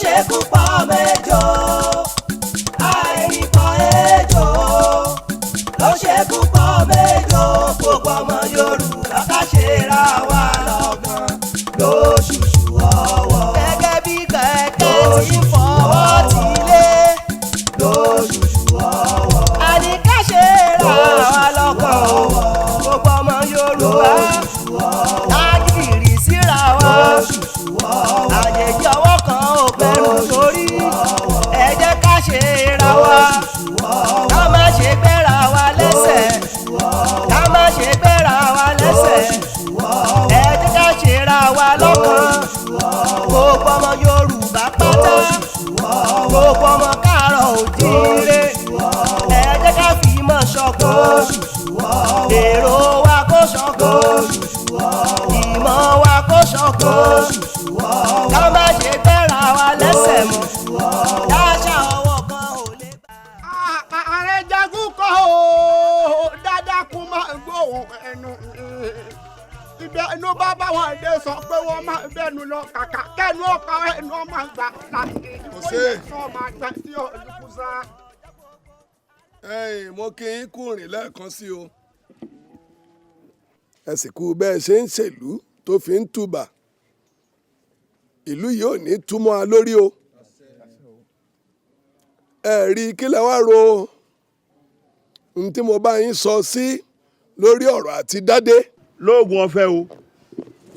Ṣekú pa mẹ́jọ, àìrípa ejò ló ṣekú pa mẹ́jọ. Gbogbo ọmọ Yorùbá, ká ṣe ra wa lọ́gbọ̀n lóṣùṣù ọwọ́. Gẹ́gẹ́ bí kẹ̀kẹ́ tí ń fọwọ́ ti lé lóṣùṣù ọwọ́. Àní ká ṣe ra wa lọ́kàn o, gbogbo ọmọ Yorùbá, ká síra wa. Àjèjì ọwọ́ kan ò gbẹ́rù sórí. Ẹ jẹ́ ká ṣe ra wa, ká má ṣe gbéra wa lẹ́sẹ̀, ká má ṣe gbéra wa lẹ́sẹ̀. Ẹ jẹ́ ká ṣe ra wa lọ́kàn, gbogbo ọmọ Yorùbá pátá, gbogbo ọmọ káàárọ̀ òjíire. Ẹ jẹ́ ká fi ìmọ̀ ṣọ̀kan, èrò wa kó ṣọ̀kan, ìmọ̀ wa kó ṣọ̀kan, ká má ṣe gbéra wa lẹ́sẹ̀ mọ́. Dáṣà ọwọ́ kan ò lè bá. Ààrẹ jagun kọ́ o, dáadáa kún máa gbóhùn ẹnu ibẹ̀ inú bá bá wọn dé, sọ pé wọ́n máa bẹ́nu lọ, kàkà kẹ́nu ọ̀pá ẹnu ọmọ àgbà láti Kò sí. sọ máa gbà tí olùkúsá. Ẹ̀yin, mo kí yín kú rìn lẹ́ẹ̀kan sí o. Ẹ sì kú bẹ́ẹ̀ ṣe ń ṣèlú tó fi ń tùbà. Ìlú yìí ò ní túmọ̀ a lórí o. Ẹ rí i, kí lẹ wá ro ohun tí mo bá yín sọ sí lórí ọ̀rọ̀ àti dádé? Lóògùn ọ̀fẹ́ o,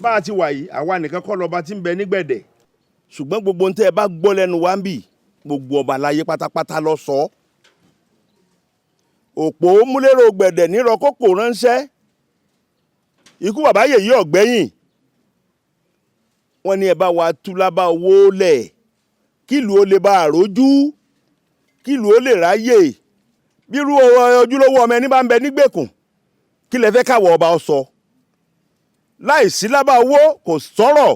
bá a ti wà yìí, àwa nìkan kọ́ lọ́ba tí ń bẹ nígbẹ̀dẹ̀, ṣùgbọ́n gbogbo ohun tẹ́ ẹ bá gbọ́ lẹ́nu wa ń bì, gbogbo ọba láyé pátápátá lọ sọ ọ́. Òpó múlẹ́rọ̀ gbẹ̀dẹ̀ nírọ̀ kókò ránṣẹ́. Ikú bàbá yèyí ọ̀gbẹ́yìn, wọ́n ní ẹ bá wa tú lábá owó lẹ̀, kílùú ó lè bá a rójú, kílùú ó lè ráyè. Bírú ojúlówó ọmọ ẹni bá ń bẹ nígbèkùn, kí lẹ fẹ́ káwọ ọba ọ sọ? Láì sí lábá owó, kò sọ̀rọ̀.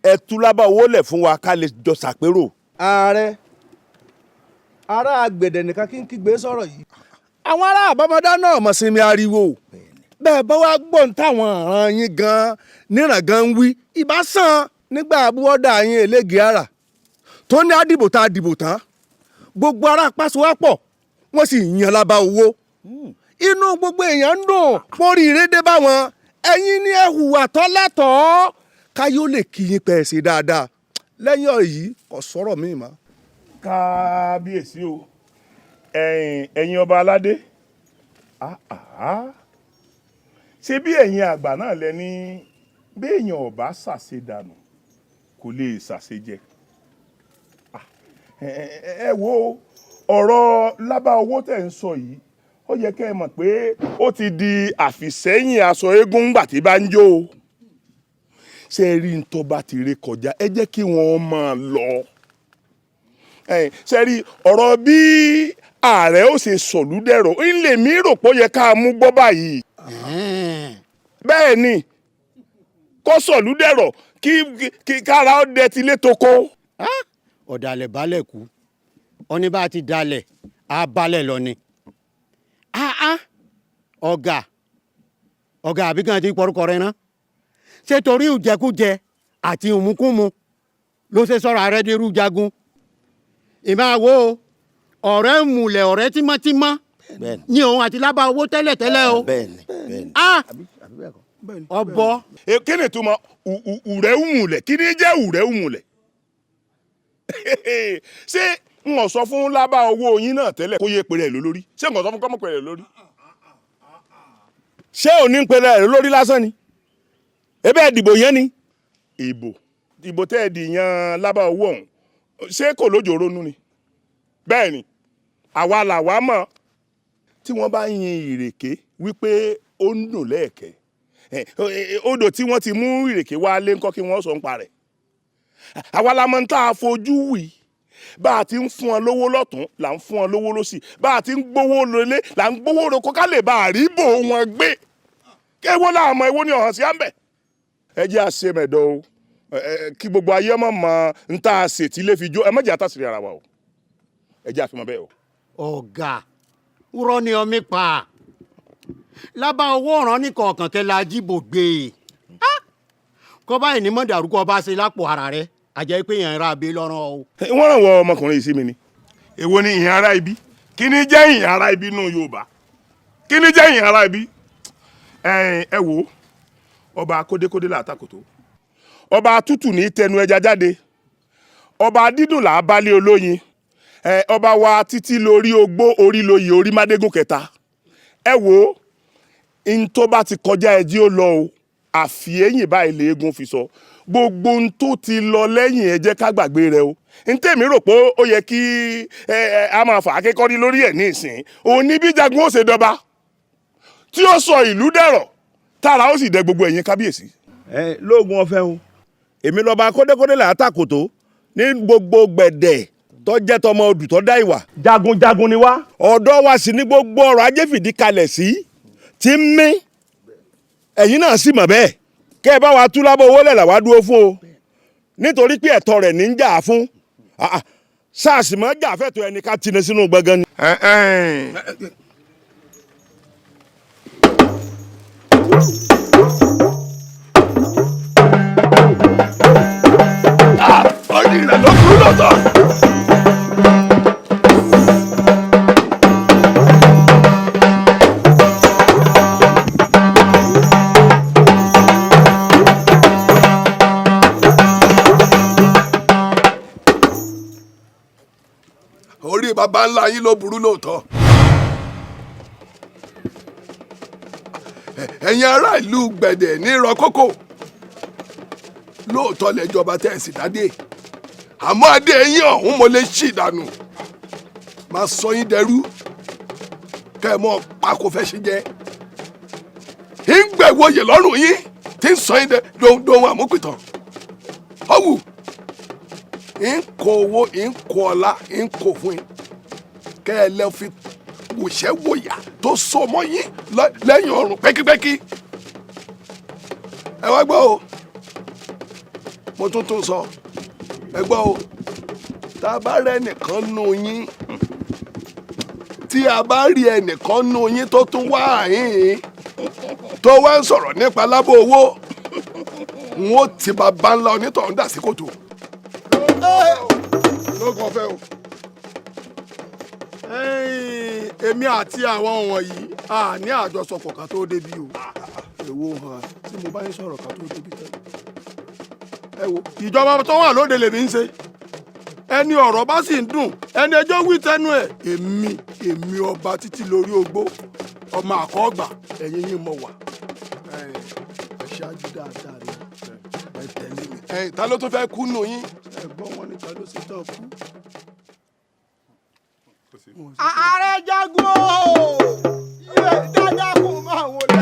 Ẹ tú lábá owó lẹ̀ fún wa ká lè jọ ṣàpérò. Ààrẹ, ará àgbẹ̀dẹ̀ nìkan kí n kígbe sọ̀rọ̀ yìí. Àwọn ará àbámọ́dá náà mọ̀ sinmi ariwo bẹ́ẹ̀. Bá wá gbọ́n táwọn ọ̀ràn yín gan-an níran gan ń wí, ìbá sàn nígbà àbúwọ́dà yín eléègé ara tó ní àdìbò tá a dìbò tán, gbogbo ará pàṣẹwápọ̀, wọ́n sì yan lábá owó. Inú gbogbo èèyàn ń dùn pórí ìrédé báwọn. Ẹ̀yin ní ẹ hùwà tọ́lẹ́tọ̀ọ́, káyọ̀ lè kí yín pẹ̀ ṣe dáadáa. Lẹ́yìn ọ̀rọ̀ yìí, kò sọ̀rọ̀ míì mọ́. Kábíyèsí o, ẹ̀yin ọba aládé, ah, ah. Ṣé bí ẹ̀yin àgbà náà lẹ ní bí èèyàn ọba ṣàṣedànù kò lè ṣàṣejẹ? Ah, ẹ wo ọ̀rọ̀ lábá owó tẹ̀ ń sọ yìí, ó yẹ kẹ́ ẹ mọ̀ pé ó ti di àfìsẹ́yìn aṣọ eégún ńgbà tí bá ń jó o. Ṣé ẹ rí ntọ́ bá ti ré kọjá, ẹ jẹ́ kí wọ́n máa lọ. Ṣe rí ọ̀rọ̀ bí ààrẹ ó ṣe sọ̀lúdẹ̀rọ̀ ńlẹ̀ mi rò pé ó yẹ ká mú gbọ́ báyìí. Bẹ́ẹ̀ ni, kó sọ̀lúdẹ̀rọ̀ kí kára ó dẹ tilé toko. Ọ̀dàlẹ̀ balẹ̀ kú, ọní bá ti dalẹ̀ á balẹ̀ lọ ni. Ọ̀gá, ọ̀gá, àbí kan ti pọ̀rúkọ rẹ ná, ṣé torí ìjẹkújẹ àti ìmúkúmu ló ṣe sọ̀rọ̀ ààrẹ dérú jagun? Ìmáa wo ọ̀rẹ́ ìmùlẹ̀, ọ̀rẹ́ tímọ́tímọ́ ní òun àti lábá owó tẹ́lẹ̀tẹ́lẹ̀ o. Bẹ́ẹ̀ni, bẹ́ẹ̀ni. Ah, ọbọ. Kí ni ìtumọ̀ ùrẹ́ ùmùlẹ̀? Kí ni jẹ́ ùrẹ́ ùmùlẹ̀? Ṣé n ò sọ fún lábá owó yín náà tẹ́lẹ̀ kó yé pèrè ẹ̀ lórí? Ṣé n ò sọ fún kọ́mọ̀ pèrè ẹ̀ lórí? Ṣé òní ń pèrè ẹ̀ lórí lásán ni? Ebe ẹ̀ dìbò yẹn ni. Ìbò tẹ́ ẹ̀ dì yan lábá owó ọ̀hún, ṣé kò lójó ronú ni? Bẹ́ẹ̀ ni, àwa làwa mọ̀ tí wọ́n bá yin ìrèké wípé ó ń dùn lẹ́ẹ̀kẹ́. Odò tí wọ́n ti mú ìrèké wá lé ńkọ́? Kí wọ́n sọ ń parẹ́. Àwa la mọ̀ ń tá a fojú wì. Bá a ti ń fún ọ lówó lọ́tún là ń fún ọ lówó lọ́sì, bá a ti ń gbówó lọlé là ń gbówó roko, ká lè bá a rí bò wọn gbé. Kéwó láàmú ewó ní ọ̀hún sí à ń bẹ̀. Ẹ jẹ́ àṣẹ mẹ̀dọ̀ o, kí gbogbo ayé ọmọ mọ̀ ń tá a ṣe tí lè fi jó. Ẹ má jẹ́ àtàṣírí ara wa o, ẹ jẹ́ àfihàn bẹ́ẹ̀ o. Ọ̀gá, rọ́ ni ọmí pa lábá owó ọ̀ràn ní kọ̀ọ̀kan kẹlẹ́ ajíbò gbé e kọ́ báyìí ní mọ̀dàrú kọ́ bá ṣe lápò ara rẹ̀. Àjẹ́ pé yẹn ra bí lọ́rùn o. Wọ́n ràn wọ ọmọkùnrin yìí sí mi ni. Èwo ni ìhìn ara ibi? Kí ni jẹ́ ìhìn ara ibi nù Yorùbá? Kí ni jẹ́ ìhìn ara ibi? Ẹ wo ọba kódékódé làtàkòtò, ọba tútù ní tẹnu ẹja jáde, ọba dídùn là á balẹ̀ olóyin, ọba wa títí lórí ogbó orí lóyè orí mádégún kẹta. Ẹ wo n tó bá ti kọjá ẹjí ó lọ o, àfi eyín báyìí léegun fi sọ gbogbo n tó ti lọ lẹ́yìn, ẹ jẹ́ ká gbàgbé rẹ o. N tèmi rò pé ó yẹ kí ẹ a máa fà á kékọ́rí lórí ẹ̀ ní ìsìn òun ní bí Jagun ó ṣe dọba tí ó sọ ìlú dẹ̀rọ̀ tára ó sì dẹ gbogbo ẹ̀yin kábíyèsí. Ẹ lóògùn ọ̀fẹ́ o, èmi lọba kódékódé là á tàkòtò ní gbogbo gbẹ̀dẹ̀ tó jẹ́ tọmọ odù tó dá ìwà. Jagunjagun ni wá. Ọ̀dọ́ wa sì ní gbogbo ọrọ̀ ajé fìdí kalẹ̀ sí tí ń mí, ẹ̀yin náà sì mọ̀ bẹ́ẹ̀. Kẹ́ ẹ bá wa tú lábọ́ owó lẹ̀ làwa dúró fún o, nítorí pé ẹ̀tọ́ rẹ̀ ní ń jà fún. Sars mọ́ jà fẹ́tọ̀ ẹni ká tinú sínú gbọ̀ngàn ni. Orí rẹ̀ ló burú lọ́tọ̀. Orí baba ńlá yín ló burú lóòótọ́. Ẹ̀yin ará ìlú Gbẹ̀dẹ̀ ní Rọkókò, lóòótọ́ lẹ́jọba tẹ́ ẹ̀ sì dádé, àmọ́ adé yín ọ̀hún mo lè ṣì dànù, máa sọ yín dẹrú kẹ́ ẹ mọ́ pákó fẹ́ ṣe jẹ́ ń gbẹ̀wòye lọ́rùn yín tí ń sọ yín dẹ dohun àmúpìtàn ọ̀wù ń kó owó, ń kó ọlá, ń kó fún yín kẹ́ ẹ lẹ́ fi wòṣẹ́ wòyà tó so mọ́ yín lẹ́yìn ọrùn pẹ́kípẹ́kí. Ẹ wá gbọ́ o, mo tún tún sọ, ẹ gbọ́ o, tá a bá rẹ ẹnìkan nù yín, tí a bá rí ẹnìkan nù yín tó tún wá àhín tó wá ń sọ̀rọ̀ nípa lábọ̀ owó, n ó ti bàbá ńlá onítọ̀hún dà sí kòtò. Lóògùn ọ̀fẹ́ o, èmi àti àwọn wọ̀nyí a ní àjọsọpọ̀ ká tó débi o. Èwo hàn tí mo bá ń sọ̀rọ̀ ká tó débi tẹ́lẹ̀. Ẹ wo ìjọba tó wà lóde lèmi ń ṣe, ẹni ọ̀rọ̀ bá sì ń dùn ẹni ẹjọ́ wí tẹnu ẹ̀. Èmi ọba títí lórí ogbó ọmọ àkọ́gbà ẹ̀yìn yín mo wà. Aṣáájú dáadáa ni ẹ tẹ̀lé mi. Ẹ ta ló tún fẹ́ kú nù yín? Ẹ̀gbọ́n wọn ni ta ló ṣe tán kú. Ààrẹ Jagun o, yẹ dáadáa kó máa wọlé.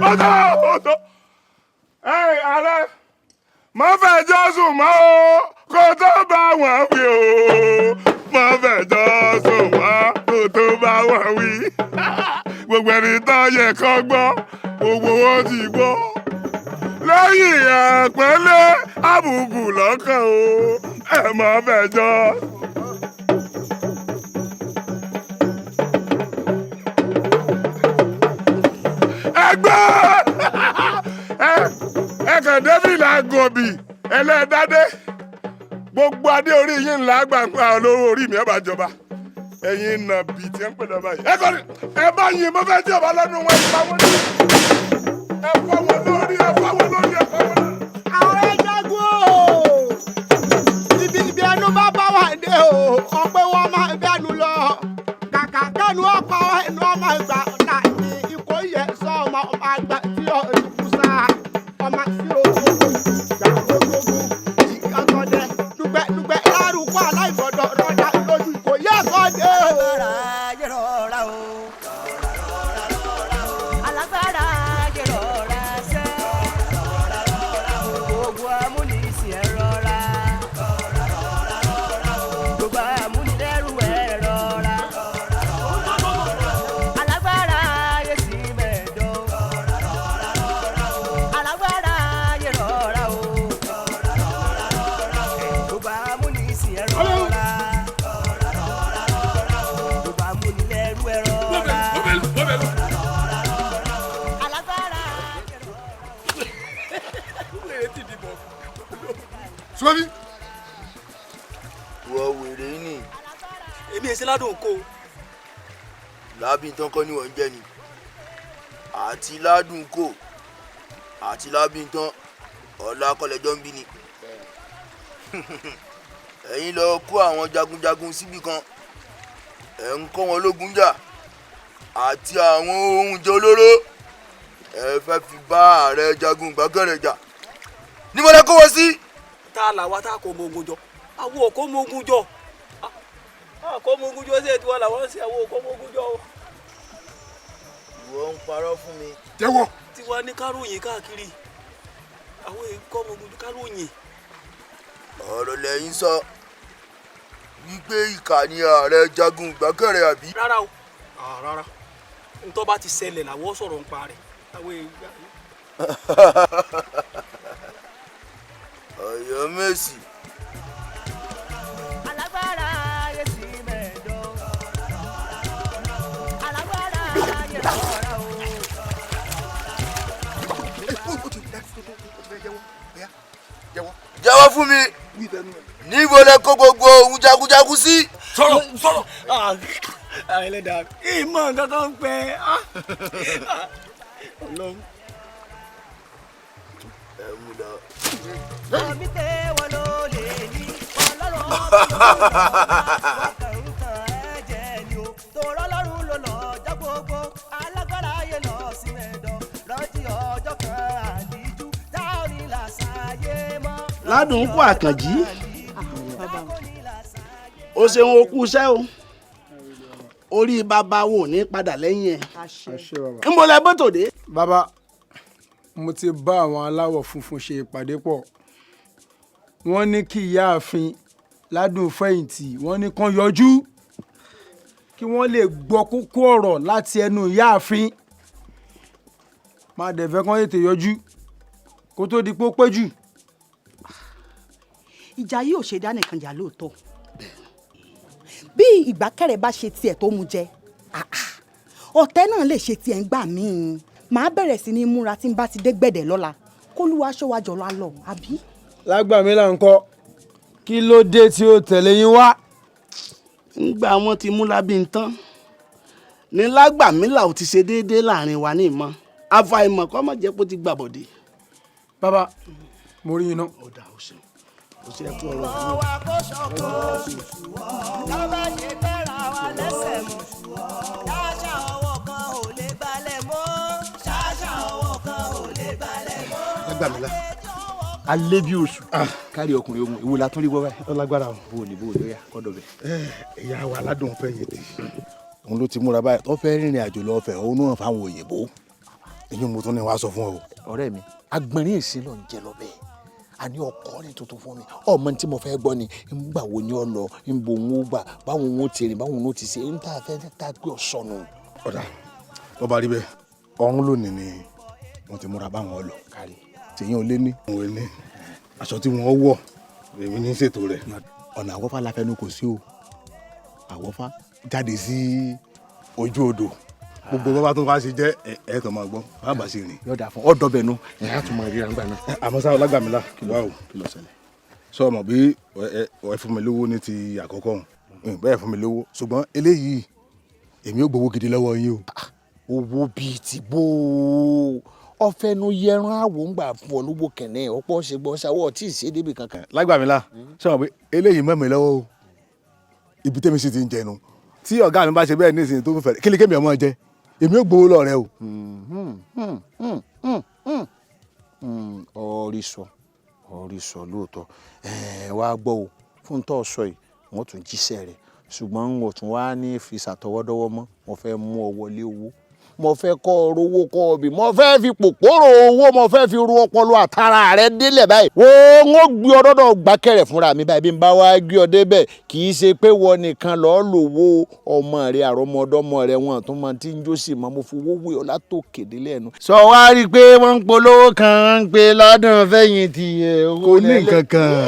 Ọ̀tọ̀ ọ̀tọ̀ ẹ ààrẹ má fẹjọ́ sùn mọ́ o kó tó bá wọn wí o, má fẹjọ́ sùn mọ́ kó tó bá wọn wí. Gbogbo ẹni tó yẹ kó gbọ́ gbogbo wọn ti gbọ́, lẹ́yìn àpẹẹlẹ àbùkù lọ́kàn o, ẹ má fẹjọ́. Ẹgbẹ́ ẹ kàn David Agobi ẹlẹ́dádé, gbogbo adé orí yín ńlá gbàgbà olówó orí mi ẹ bá jọba, ẹ̀yin nà bì tí ẹ ń pè lọ́ba yìí. Ẹ kọ́ni ẹ bá yín mo fẹ́ jọba lọ́nu wọn, ẹ pa wọn lórí, ẹ fọ́ wọn lórí, ẹ fọ́ wọn lórí, ẹ fọ́ wọn lórí. Ààrẹ Jagun o, ibi ẹnu bá bá wà dé o, ọpẹ́ wọn máa bẹ́nu lọ kàkà kẹ́nu ọkọ̀ ẹnu ọmọ ìgbà náà ní ikọ̀ yẹ sọ ọmọ àgbà tí ọ ti kú sá ọmọ sí ogun ìjà gbogbogbò ìkàtọ̀dẹ dùgbẹ̀dùgbẹ̀ lárúkọ aláìgbọ̀dọ̀ rọ́dà lójú ikọ̀ yẹ sọ dé o. Alágbára yẹ rọra o, alágbára yẹ rọra sẹ́. Sọ́bí. Wọ wèrè ni. Èmi èsì ládùn kó. Lábìntán kọ́ ni wọ́n ń jẹ́ ni. Àti ládùn kò àti lábìntán ọ̀la kọlẹ̀jọ́ ń bí ni. Ẹ̀yin lọ kó àwọn jagunjagun síbì kan, ẹ̀ ń kọ́ wọn lógun jà àti àwọn ohun ìjà olóró. Ẹ fẹ́ fi bá ààrẹ jagun Ìgbákẹ̀rẹ̀ jà. Níbo lẹ kó wọn sí? Tá a là wá tá a kò mọ ogun jọ, àwọn ò kó mọ ogun jọ, a kò mọ ogun jọ, ṣé tiwọn làwọn ń ṣe, àwọn ò kó mọ ogun jọ o. Ìwọ ń parọ́ fún mi. Jẹ́wọ́. Tiwa ní káròyìn káàkiri, àwọn èkó ọmọ ogun káròyìn. Ọ̀rọ̀ lẹ́yìn sọ wípé ìkà ni ààrẹ jagun Ìgbákẹ̀rẹ̀ àbí. Rárá o, rárá, ntọ́ bá ti ṣẹlẹ̀ làwọn sọ̀rọ̀ ń pa rẹ̀. Àwọn èèyàn. Ọ̀yọ́mèsì. Alágbára ayé sí mẹ́jọ. Alágbára ayé rọra o. Jẹ́wọ́ fún mi, níbo lẹ kó gbogbo ohun jagunjagun sí? Sọ̀rọ̀ sọ̀rọ̀. Ẹlẹ́dàá ìmọ̀ nǹkan kan ń pẹ́. Ọlọ́run. Ẹ mú lọ. Àmì tẹ́ wọn ló lè ní ọlọ́run ọ̀kan nǹkan ẹ̀jẹ̀ ni o. Tòrọ́ lọ́rùn ló lọ ọjọ́ gbogbo, alágbára ayé lọ sí mẹ́dọ̀. Rántí ọjọ́ kan àdíjú, táwọn ní làṣàyé mọ́. Ládùn kú Àkànjí, o ṣeun, o kú iṣẹ́ o, orí bàbá wo ní padà lẹ́yìn ẹ̀. Ń bọ̀ lẹ bọ́tò dé. Bàbá, mo ti bá àwọn aláwọ̀ funfun ṣe ìpàdé pọ̀. Wọ́n ní kí ìyáàfin Ládùn fẹ̀yìntì, wọ́n ní kán yọjú kí wọ́n lè gbọ́ kókó ọ̀rọ̀ láti ẹnu ìyáàfin. Má dẹ̀ fẹ́ kán tètè yọjú kó tó di pé ó pẹ́ jù. Ìjà yìí ò ṣe dá nìkan jà lóòótọ́. Bí Ìgbákẹ̀rẹ̀ bá ṣe tiẹ̀ tó mu jẹ, ọ̀tẹ̀ náà lè ṣe tiẹ̀ ń gbà míì. Màá bẹ̀rẹ̀ sí ní múra tí n bá ti dé gbẹ̀dẹ̀ lọ́la, kólúwa aṣọ wa jọ̀lọ́ lọ àbí. Lágbàmílà ńkọ́, kí ló dé tí ó tẹ̀lé yín wá? Ńgbà wọn ti mú Lábìntán ní Lágbàmílà ò ti ṣe déédéé láàrin wa ní ìmọ̀ àfàìmọ̀ kọ́ mọ̀ jẹ́ pé ó ti gbàbọ̀dé. Bàbá, mo rí iná. Ọ̀dà ò ṣeun, ó ṣe é kú ọ̀rọ̀ Ìmọ̀ wa kó ṣọ̀kan, ká má ṣe gbẹ́ra wa lẹ́sẹ̀ mọ́. Ṣáṣá ọwọ́ kan ò lè balẹ̀ mọ́. Ṣáṣá ọwọ́ kan ò lè balẹ̀ mọ́. Lágbàmílà alẹ́ bí oṣù kárí ọkùnrin ogun, ìwo la tún rí gbọ́ báyìí. Ó lágbára o. Bó o ní bó o lóyà kọ́dọ̀ bẹ̀. Ìyá wa Aládùn fẹ̀yìntì. Òun ló ti múra báyìí tó fẹ́ rìnrìn àjò lọ fẹ̀ òun náà fáwọn òyìnbó, èyí mo tún ní wàá sọ fún ọ. Ọ̀rẹ́ mi, agbọ̀nrín èsì ló ń jẹ lọ bẹ́ẹ̀. Àní ọkọ ní tuntun fún mi, ọmọ tí mo fẹ́ gbọ́ ni ngbà wo ni ọ lọ, nbọ òun ó gbà, báwọn òun ó ti rìn, báwọn òun ó ti ṣe ń tà fẹ́ tá a gbé ọ sọnù. Ọ̀dà tó bá rí bẹ́ẹ̀, ọ̀run lónìí ni wọ́n ti múra báwọn lọ. Tèyàn ò lé ní. Òun ní aṣọ tí wọ́n wọ̀, èmi ní ṣètò rẹ̀. Ọ̀nà àwọ́fà la fẹnu kò sí o. Àwọ́fà jáde sí ojú odò, gbogbo bàbá tó bá ṣe jẹ́ ẹ tó máa gbọ́ bàbá ṣe rìn. Yọ̀dà fún ọ̀dọ̀ bẹ̀ nu ẹ̀ á tún máa ríra ńgbà náà. Àmọ́ sáà Lágbàmílà wà o, sọ ma bí ẹ fún mi lówó ní ti àkọ́kọ́ ọ̀hún bẹ́ẹ̀ fún mi lówó, ṣùgbọ́n eléyìí èmi ò gbowó gidi lọ́wọ́ yín o. Owó bíi ti bó o ọfẹnu yẹran àwò ń gbà fún ọ lówó kẹ̀nẹ́ ọ̀pọ̀ ṣe gbọ́ ṣàwọ̀ tí ì ṣe débi kankan. Lágbàmílà, sọ ma pé eléyìí mọ́ mi lọ́wọ́ o, ibi tẹ́mi sì ti ń jẹnu tí ọ̀gá mi bá ṣe bẹ́ẹ̀ nísìnyí tó fẹ́ kí ni kémi ọmọ jẹ, èmi ò gbowó lọ́rẹ́ o. Ọ̀rí sọ, ọ̀rí sọ lóòótọ́. Wá gbọ́ o, fún tó sọ yìí wọ́n tún jíṣẹ́ rẹ̀, ṣùgbọ́n n ò tún wá ní fi ṣàtọwọ́dọ́wọ́ mọ́. Mo fẹ́ mú ọ wọlé owó, mo fẹ́ kọ́ ọ rówó kọ́ ọ bì, mo fẹ́ fi pòpòrò owó, mo fẹ́ fi ru ọpọlọ àtàrà rẹ délẹ̀ báyìí. Wo ń ó gbé ọ dọ́dọ̀ Gbákẹ̀rẹ̀ fúnra mi báyìí, bí n bá wá gbé ọ débẹ̀ kì í ṣe pé wọ́n nìkan lọ́ọ́ lòwó ọmọ rẹ àrọ́mọdọ́mọ rẹ wọn tó máa ti ń jó sí mọ́. Mo fowó wé ọ látòkè délẹ̀ nu. Sọ wá rí i pé wọ́n ń polówó kan ń pe Ládùn fẹ̀yìntì. Kò ní nǹkan kan.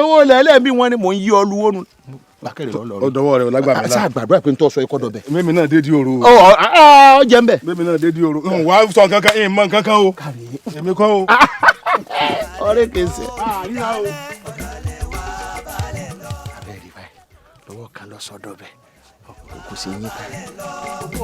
Owó lẹ́lẹ́ bí wọ́n ní mò ń yí ọ luwó nu. Gbákẹ̀rẹ̀ lọ́ọ́ lọ́ọ́. Ó dọwọ́ rẹ̀ o Lágbàmílà. Sáà gbàdúrà pé n tọ́ sọ ikọ́ dọ̀bẹ̀. Mímí náà dé di òru. Ọ ọ jẹ́ ń bẹ̀. Mímí náà dé di òru. N wá sọ nǹkan kan, n mọ nǹkan kan o. Èmi kọ́ o. Ọ̀rẹ́ kèsì. Alágbára Lọ́sọ̀dọ̀ bẹ́ẹ̀ kò sí yín ká.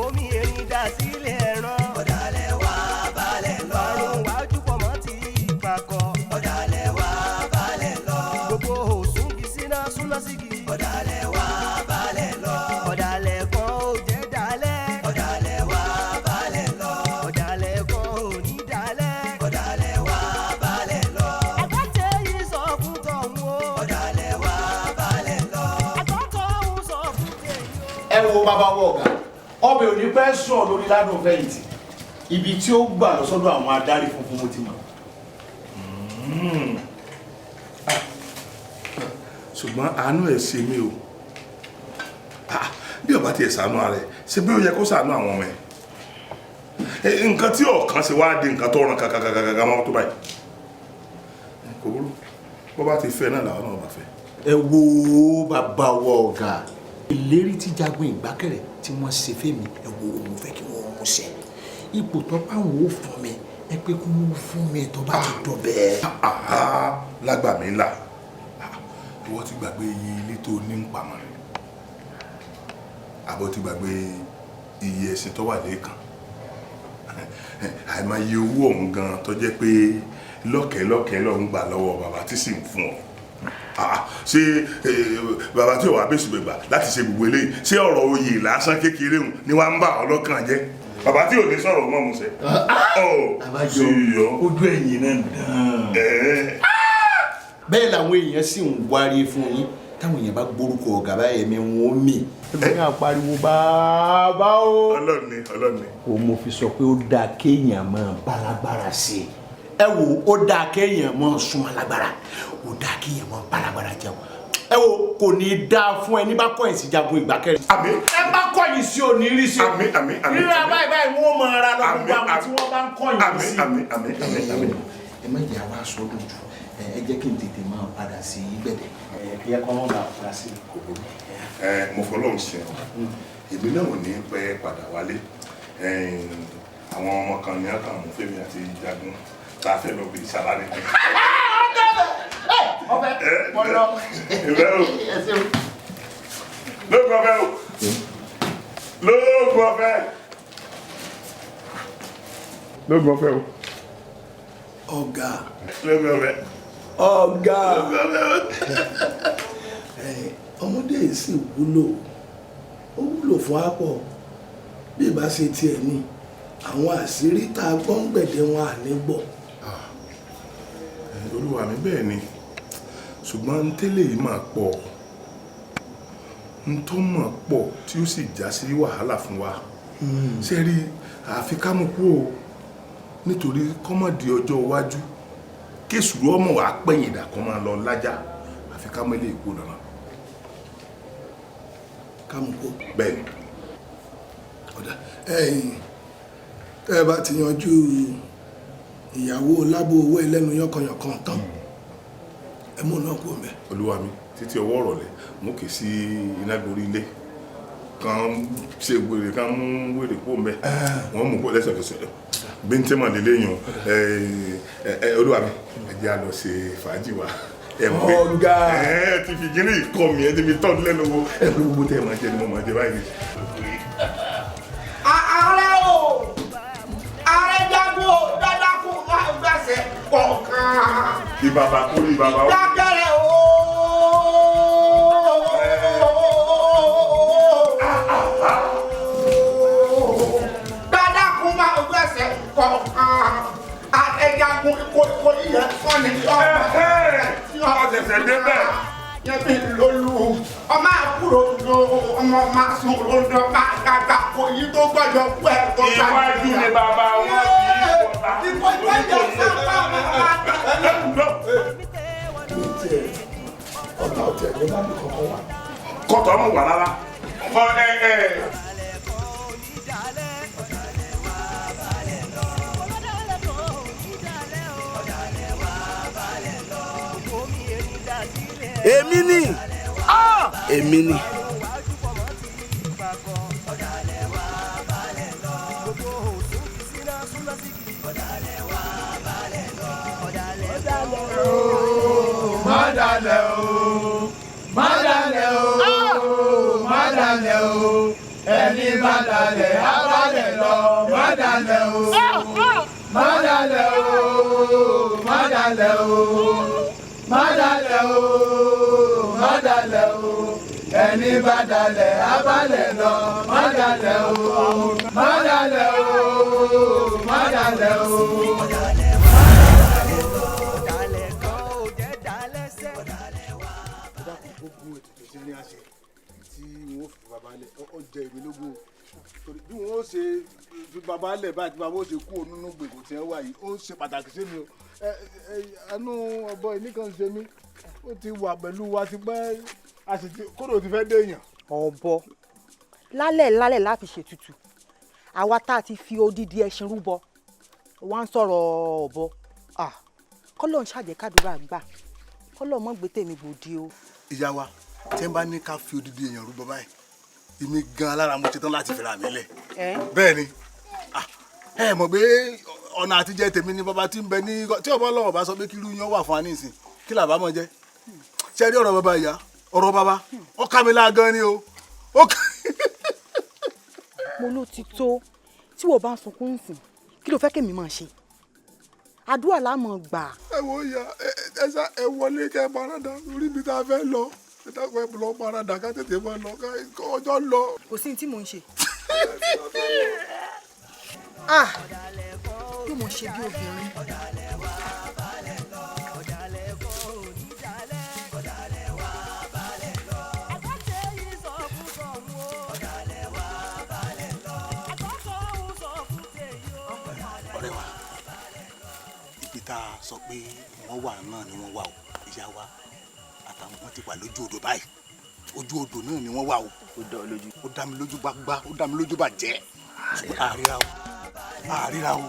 Omi erin dà sílẹ̀ ẹran. Ọ̀dàlẹ̀ wá balẹ̀ lọ. Àrùn wájú pọ̀ mọ́ ti ìpàkọ́. Ọ̀dàlẹ̀ wá balẹ̀ lọ. Gbogbo òsúngi síná súná sígi. Ọ̀dàlẹ̀ wá balẹ̀ lọ. Ọ̀dàlẹ̀ kan ò jẹ́ dalẹ̀. Ọ̀dàlẹ̀ wá balẹ̀ lọ. Ọ̀dàlẹ̀ kan ò ní dalẹ̀. Ọ̀dàlẹ̀ wá balẹ̀ lọ. Ẹ̀gbọ́n tẹ yìí sọ fún tọ̀hún o. Ọ̀dàlẹ̀ wá balẹ̀ lọ. Ẹ̀gbọ́n tọ̀hún sọ fún tèyí o. Ẹ wo bàbá wọ ọ̀gá, ọbẹ̀ ò ní pẹ́ sọ̀ lórí ládùn fẹ̀yìntì. Ibi tí ó gbà lọ sọ́dọ̀ àwọn adarí funfun mo ti mọ̀. Ṣùgbọ́n àánú ẹ̀ ṣe mí o. Ah, bí ó bá tiẹ̀ ṣàánú ara ẹ̀, ṣe bí ó yẹ kó ṣàánú àwọn ọmọ ẹ̀. Nǹkan tí ọ̀kan ṣe wá di nǹkan tó ràn kàkàkàkàkà mọ́ tó báyìí. Kò burú, bó bá ti fẹ́ náà làwọn náà bá fẹ́. Ẹ wo bàbá wọ ọ̀gá, ìlérí tí Jagun Ìgbákẹ̀rẹ̀ tí wọ́n ṣe fẹ́mi, ẹ wo, mo fẹ́ kí wọ́n mú ṣẹ. Ipò tó báwọn ò fún mi, ẹ pé kí wọ́n fún mi tó bá ti dọ̀ bẹ́ẹ̀. Lágbà mí là, ìwọ ti gbàgbé iye ilé tó ní ń pamọ́ rẹ̀, àbọ̀ ti gbàgbé iye ẹṣin tó wà lẹ́ẹ̀kan, àìmọye owó ọ̀hún gan tó jẹ́ pé lọ́kẹ̀lọ́kẹ̀ ló ń gbà lọ́wọ́ bàbá tí sì ń fún ọ. Ṣé bàbá tí ò wá bẹ́sù gbẹ̀gbà láti ṣe gbogbo eléyìí, ṣé ọ̀rọ̀ oyè lásán kékeré hùn ni wàá ń bà ọ́ lọ́kàn jẹ́? Bàbá tí ò ní sọ̀rọ̀ mọ́ musẹ̀. Àbájọ ojú ẹ̀yìn náà dán. Bẹ́ẹ̀ làwọn èèyàn sì ń wárí fún yín. Táwọn èèyàn bá gbórúkọ ọ̀gá báyẹn mi wọn ó mì. Ẹgbẹ́ náà pariwo bàbá o. Ọlọ́run ni, Ọlọ́run ni. O mo fi sọ pé ó dáa kéèyàn máa bálágbára sí i. Ẹ wo, ó dáa kéèyàn máa súnmọ́ lágbára, ó dáa kéèyàn máa bálágbára jẹun. Ẹ wo, kò ní í dáa fún ẹni bá kọ̀yìn sí Jagun Ìgbákẹ̀rẹ̀. Àmín. Ẹ bá kọ̀yìn sí òní rí sí. Àmín, àmín, àmín. Rírà báyìí báyìí wọ́n máa ra lọ gbogbo àwọn tí wọ́n bá ń kọ̀yìn sí. Àmín, àmín, àmín, àmín. Ẹ má jẹ́ àwa sọ lójú, ẹ jẹ́ kí n tètè máa padà sí gbẹ̀dẹ̀. Ẹ kí ẹ kọ́ mọ́ bá fura sí i. Kò burú. Ẹ mo fọlọ́run sí ọ, èmi náà ò ní pẹ́ padà wálé. Àwọn ọmọ kan ní àkàmú Fẹ́mi àti Jagun tá a fẹ́ lọ bí sàlárì. Ọbẹ̀ mo lọ. Ìfẹ́ o, lóògùn ọ̀fẹ́ o, lóògùn ọ̀fẹ́, lóògùn ọ̀fẹ́ o. Ọ̀gá. Lóògùn ọ̀fẹ́. Ọ̀gá. Ọmọdé yìí sì wúlò, ó wúlò fún àpọ̀. Bí ìbá ṣe tiẹ̀ ni àwọn àṣírí tá a gbọ́ ń gbẹ̀dẹ̀ wọn à ní gbọ́. Olúwa mi, bẹ́ẹ̀ ni, ṣùgbọ́n n tẹ́lẹ̀ yìí máa pọ̀, n tó mọ̀ pọ̀ tí ó sì já sí wàhálà fún wa. Ṣé rí, àfi ká mú kú o, nítorí kọ́mọ̀dé ọjọ́ iwájú kéṣùrú ọmọ wa pẹ̀yìn dà kọ́ máa lọ lájà. Àfi ká mú ilé ìkú lọ́nà. Ká mú kú. Bẹ́ẹ̀ ni. Ọ̀dà ẹ̀yìn tẹ́ ẹ bá ti yanjú ìyàwó lábò owó ẹlẹ́nu yánkanyànkan tán, ẹ mú náà kú ọmọ ẹ. Olúwa mi, títí ọwọ́ ọ̀rọ̀lẹ̀ mú kì í sí iná gorí ilé kan ṣe wèrè kan mú wèrè kó mbẹ, wọ́n mú kó lẹ́sẹ̀kẹsẹ̀ bí n tẹ́ mọ̀ lélẹ́ yàn. Olúwa mi, ẹ jẹ́ a lọ ṣe fàájì wa. Ọ̀gá. Ẹ ti fi gírí ìkọ́ mi, ẹ ti fi tọ́jú lẹ́nu wo, ẹ pé gbogbo tẹ́ ẹ máa jẹ ni mo máa jẹ báyìí. Ààrẹ o, ààrẹ Jagun o, dáadáa kó máa gbàṣẹ kọ̀ọ̀kan. Kí bàbá kó rí bàbá o. Ìgbákẹ̀rẹ̀ o. Dáadáa kó máa gbàṣẹ kọ̀ọ̀kan. Ààrẹ Jagun kò yẹ sọ́ni ọmọ. Ọ̀sẹ̀sẹ̀ débẹ̀. Yẹ́bi lólu, ọmọ àkúrò ló, ọmọ máa sùn lódò, máa gàgà kò yí tó gbọ́dọ̀ kú ẹ̀ tó bá. Iwájú ni bàbá wọn kì í bọ̀tà. Ìkọ̀ ìkọ̀ sábà máa gbà. Ọ̀tá ọ̀tẹ̀ ní bá mi kọ̀ọ̀kan wà. Kọ́tọ̀ ọmọ wà rárá. Ọ ẹ ẹ. Èmi ni, èmi ni. Má dalẹ̀ o, má dalẹ̀ o, má Ẹni bá dalẹ̀ á balẹ̀ lọ. Má dalẹ̀ o, má dalẹ̀ o, má dalẹ̀ o, má dalẹ̀ o, má dalẹ̀ o. Ẹni bá dalẹ̀ á balẹ̀ lọ. Má dalẹ̀ o, má dalẹ̀ o, má dalẹ̀ o. Gbogbo ètùtù tí ní a ṣe tí wọn fi bàbá lẹ̀, ọ jẹ ìwé lógún o, torí bí wọn ó ṣe fi bàbá lẹ̀ báyìí, tí bàbá ó ṣe kú onínú gbèkó tí ẹ wà yìí, ó ṣe pàtàkì sí mi o. Ẹ ẹ ẹnu ọbọ yìí nìkan ṣe mí, ó ti wà pẹ̀lú wa ti pẹ́, a sì ti kódò ti fẹ́ déèyàn. Ọ̀bọ lálẹ́ lálẹ́ láti ṣètùtù, àwa tá a ti fi odidi ẹṣin rúbọ wá ń sọ̀rọ̀ ọ̀bọ. Kọ́lọ́ ń ṣàjẹ́ kádùrá gbà, kọ́lọ́ mọ́ gbé tèmi gbòdì o. Ìyá wa, tí n bá ní ká fi odidi èèyàn rúbọ báyìí, èmi gan alára mo ṣetán láti fira mi lẹ̀. Bẹ́ẹ̀ ni, ẹ mọ̀ pé ọ̀nà àtijẹ́ tèmi ni bàbá tí ń bẹ ní tí ọba ọlọ́wọ́ bá sọ pé kí irú yẹn wà fún wa nísìn, kí làbá mọ̀ jẹ́. Ṣe rí ọ̀rọ̀ bàbá ìyá, ọ̀rọ̀ bàbá ó ká mi láà gan ni o. Mo ló ti tó tí wọ́n bá ń sunkún nsìn, kí ló fẹ́ kémi máa ṣe? Àdúrà la máa gbà. Ẹ wo ìyá, ẹ ṣá ẹ wọlé kẹ ẹ parada lórí ibi tá a fẹ́ lọ. Ẹ dákun, ẹ lọ parada ká tètè máa lọ, ká ọjọ́ lọ. Kò sí ní tí mò ń ṣe. Yóò mọ̀ ṣe bí obìnrin. Ọ̀rẹ́ wa, ibi tá a sọ pé wọ́n wà náà ni wọ́n wà o. Ìyá wa àtàwọn wọn ti wà lójú odò báyìí, ojú odò náà ni wọ́n wà o. Ó dá ọ lójú? Ó dá mi lójú gbágbá, ó dá mi lójú bàjẹ́, ṣùgbọ́n àríra o, àríra o.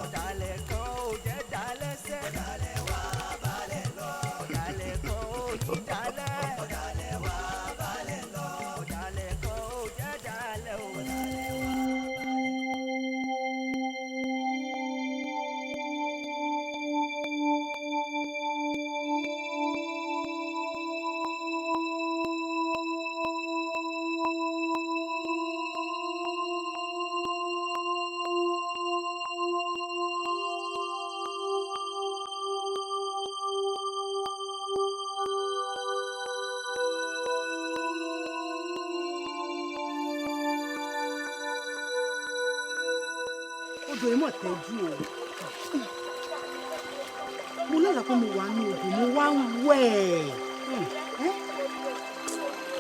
Odò yìí mọ̀ tẹ́jú o. Mo lálàá pé mo wà ní odò, mo wá ń wẹ̀.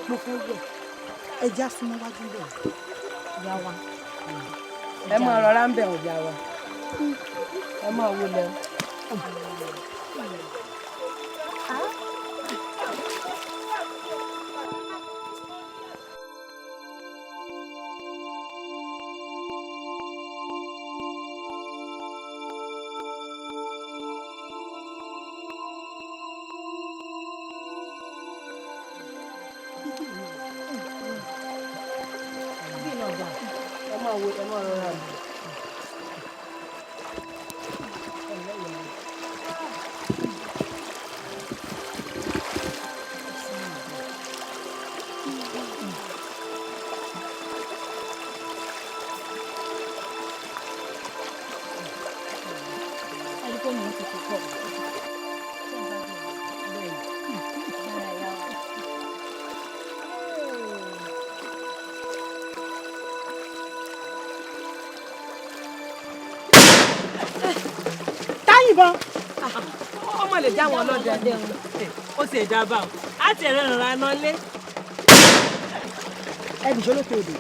Mo fẹ́ wẹ̀, ẹja súnmọ́ wájú bẹ̀. Ìyá wa, ẹ máa rọra ń bẹ̀, ọ̀yá wa, ẹ máa wọlé. Ẹ máa wo, ẹ máa rọra bẹ̀. Táyìnbọn. Ọmọ lè já wọn lọ́dẹ, ó sì dábàá o, á ti ẹ̀rọ ìrànlá lọ lé. Ẹ nìṣó lókè odò.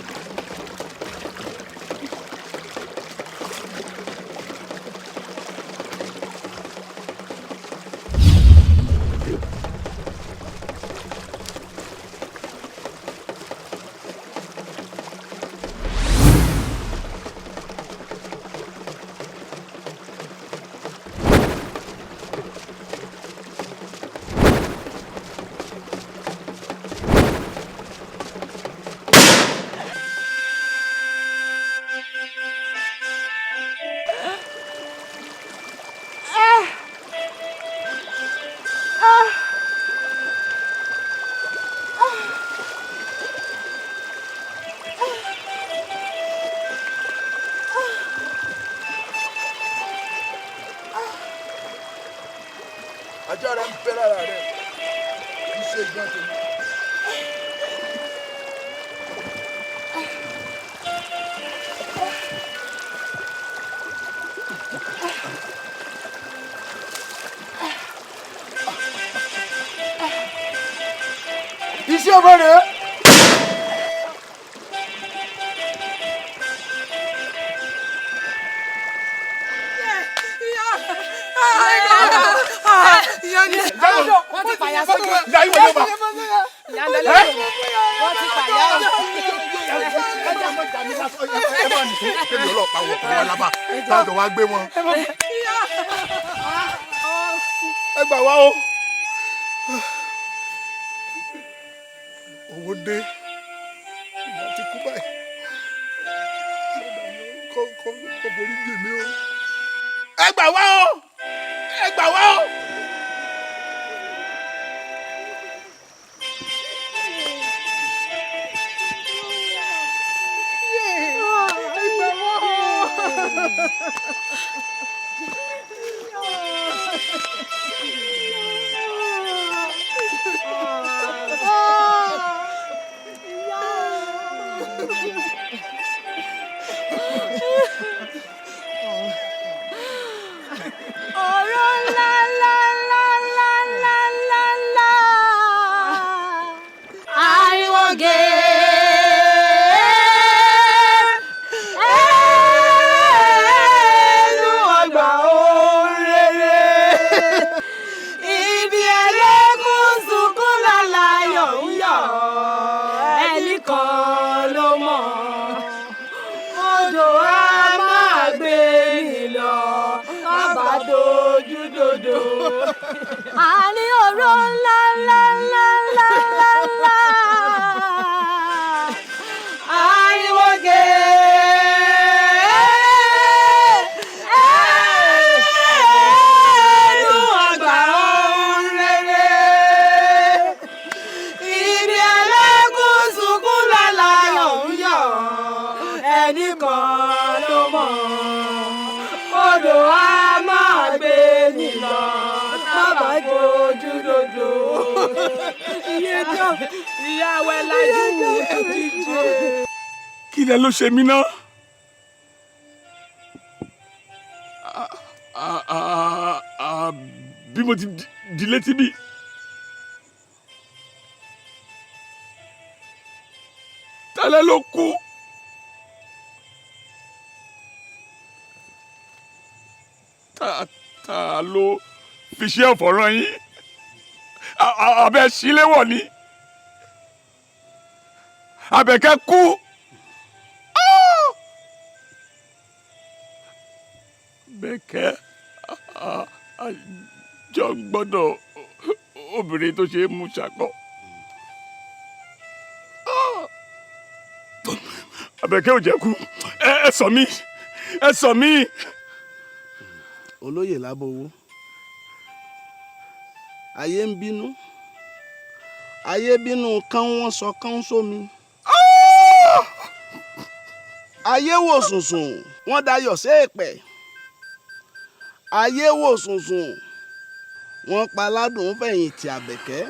Ajá rẹ ń bẹ lára rẹ, kì í ṣe ìgbọ́n tèmi. Iṣẹ́ ọmọ rẹ̀. Wọ́n ti pàyà sókè. Wọ́n ti pàyà. Ẹ máa nìṣó kébi ọlọ́pàá wọ̀ pẹ̀lú alábà táàjọ wá gbé wọn. Ẹ gbà wá o. Owó dé, ìyá ti kú báyìí, kọ́ kọ́ kọ́ borí jì mí o. Ẹ gbà wá o, ẹ gbà wá o. Ọ̀rọ̀ ńlá ńlá ńlá ńlá ńlá ńlá ńlá. Ariwo gé. Ẹnu ọgbà òrèrè. Ibi ẹlẹ́gùn sunkún lálayọ̀ ń yọ̀. Ẹnì kan ló mọ̀. Odò a máa gbé ni lọ. Bàbá dojú dodo. Àní ọ̀rọ̀ ńlá ńlá ńlá ńlá ńlá ńlá. Ariwo gé. Ẹnu ọgbà òrèrè. Ibi ẹlẹ́gùn sunkún lálayọ̀ ń yọ̀. Ẹnì kan ló mọ̀. Odò a máa gbé ni lọ. Bàbá dojú dodo. Iye tó ìyá wẹ lajú jíjẹ. Kí lẹ ló ṣe mí ná? Bí mo ti di létí bí. Tálẹ́ ló kú. Ta ló fi ṣe ọ̀fọ̀ rán yín? Abẹ́ síléwọ̀ ni. Àbẹ̀kẹ́ kú. Bẹ́kẹ́ àjọ gbọ́dọ̀ obìnrin tó ṣe é mú ṣakọ. Àbẹ̀kẹ́ ò jẹ́ kú. Ẹ sọ mí, ẹ sọ mí. Olóyè Lábọ̀wọ́, ayé ń bínú, ayé bínú kán, wọ́n sọ kán sómi. Ayé wò sùnsùn, wọ́n dayọ̀ séèpẹ̀. Ayé wò sùnsùn, wọ́n pa aládùn fẹ̀yìntì Àbẹ̀kẹ́.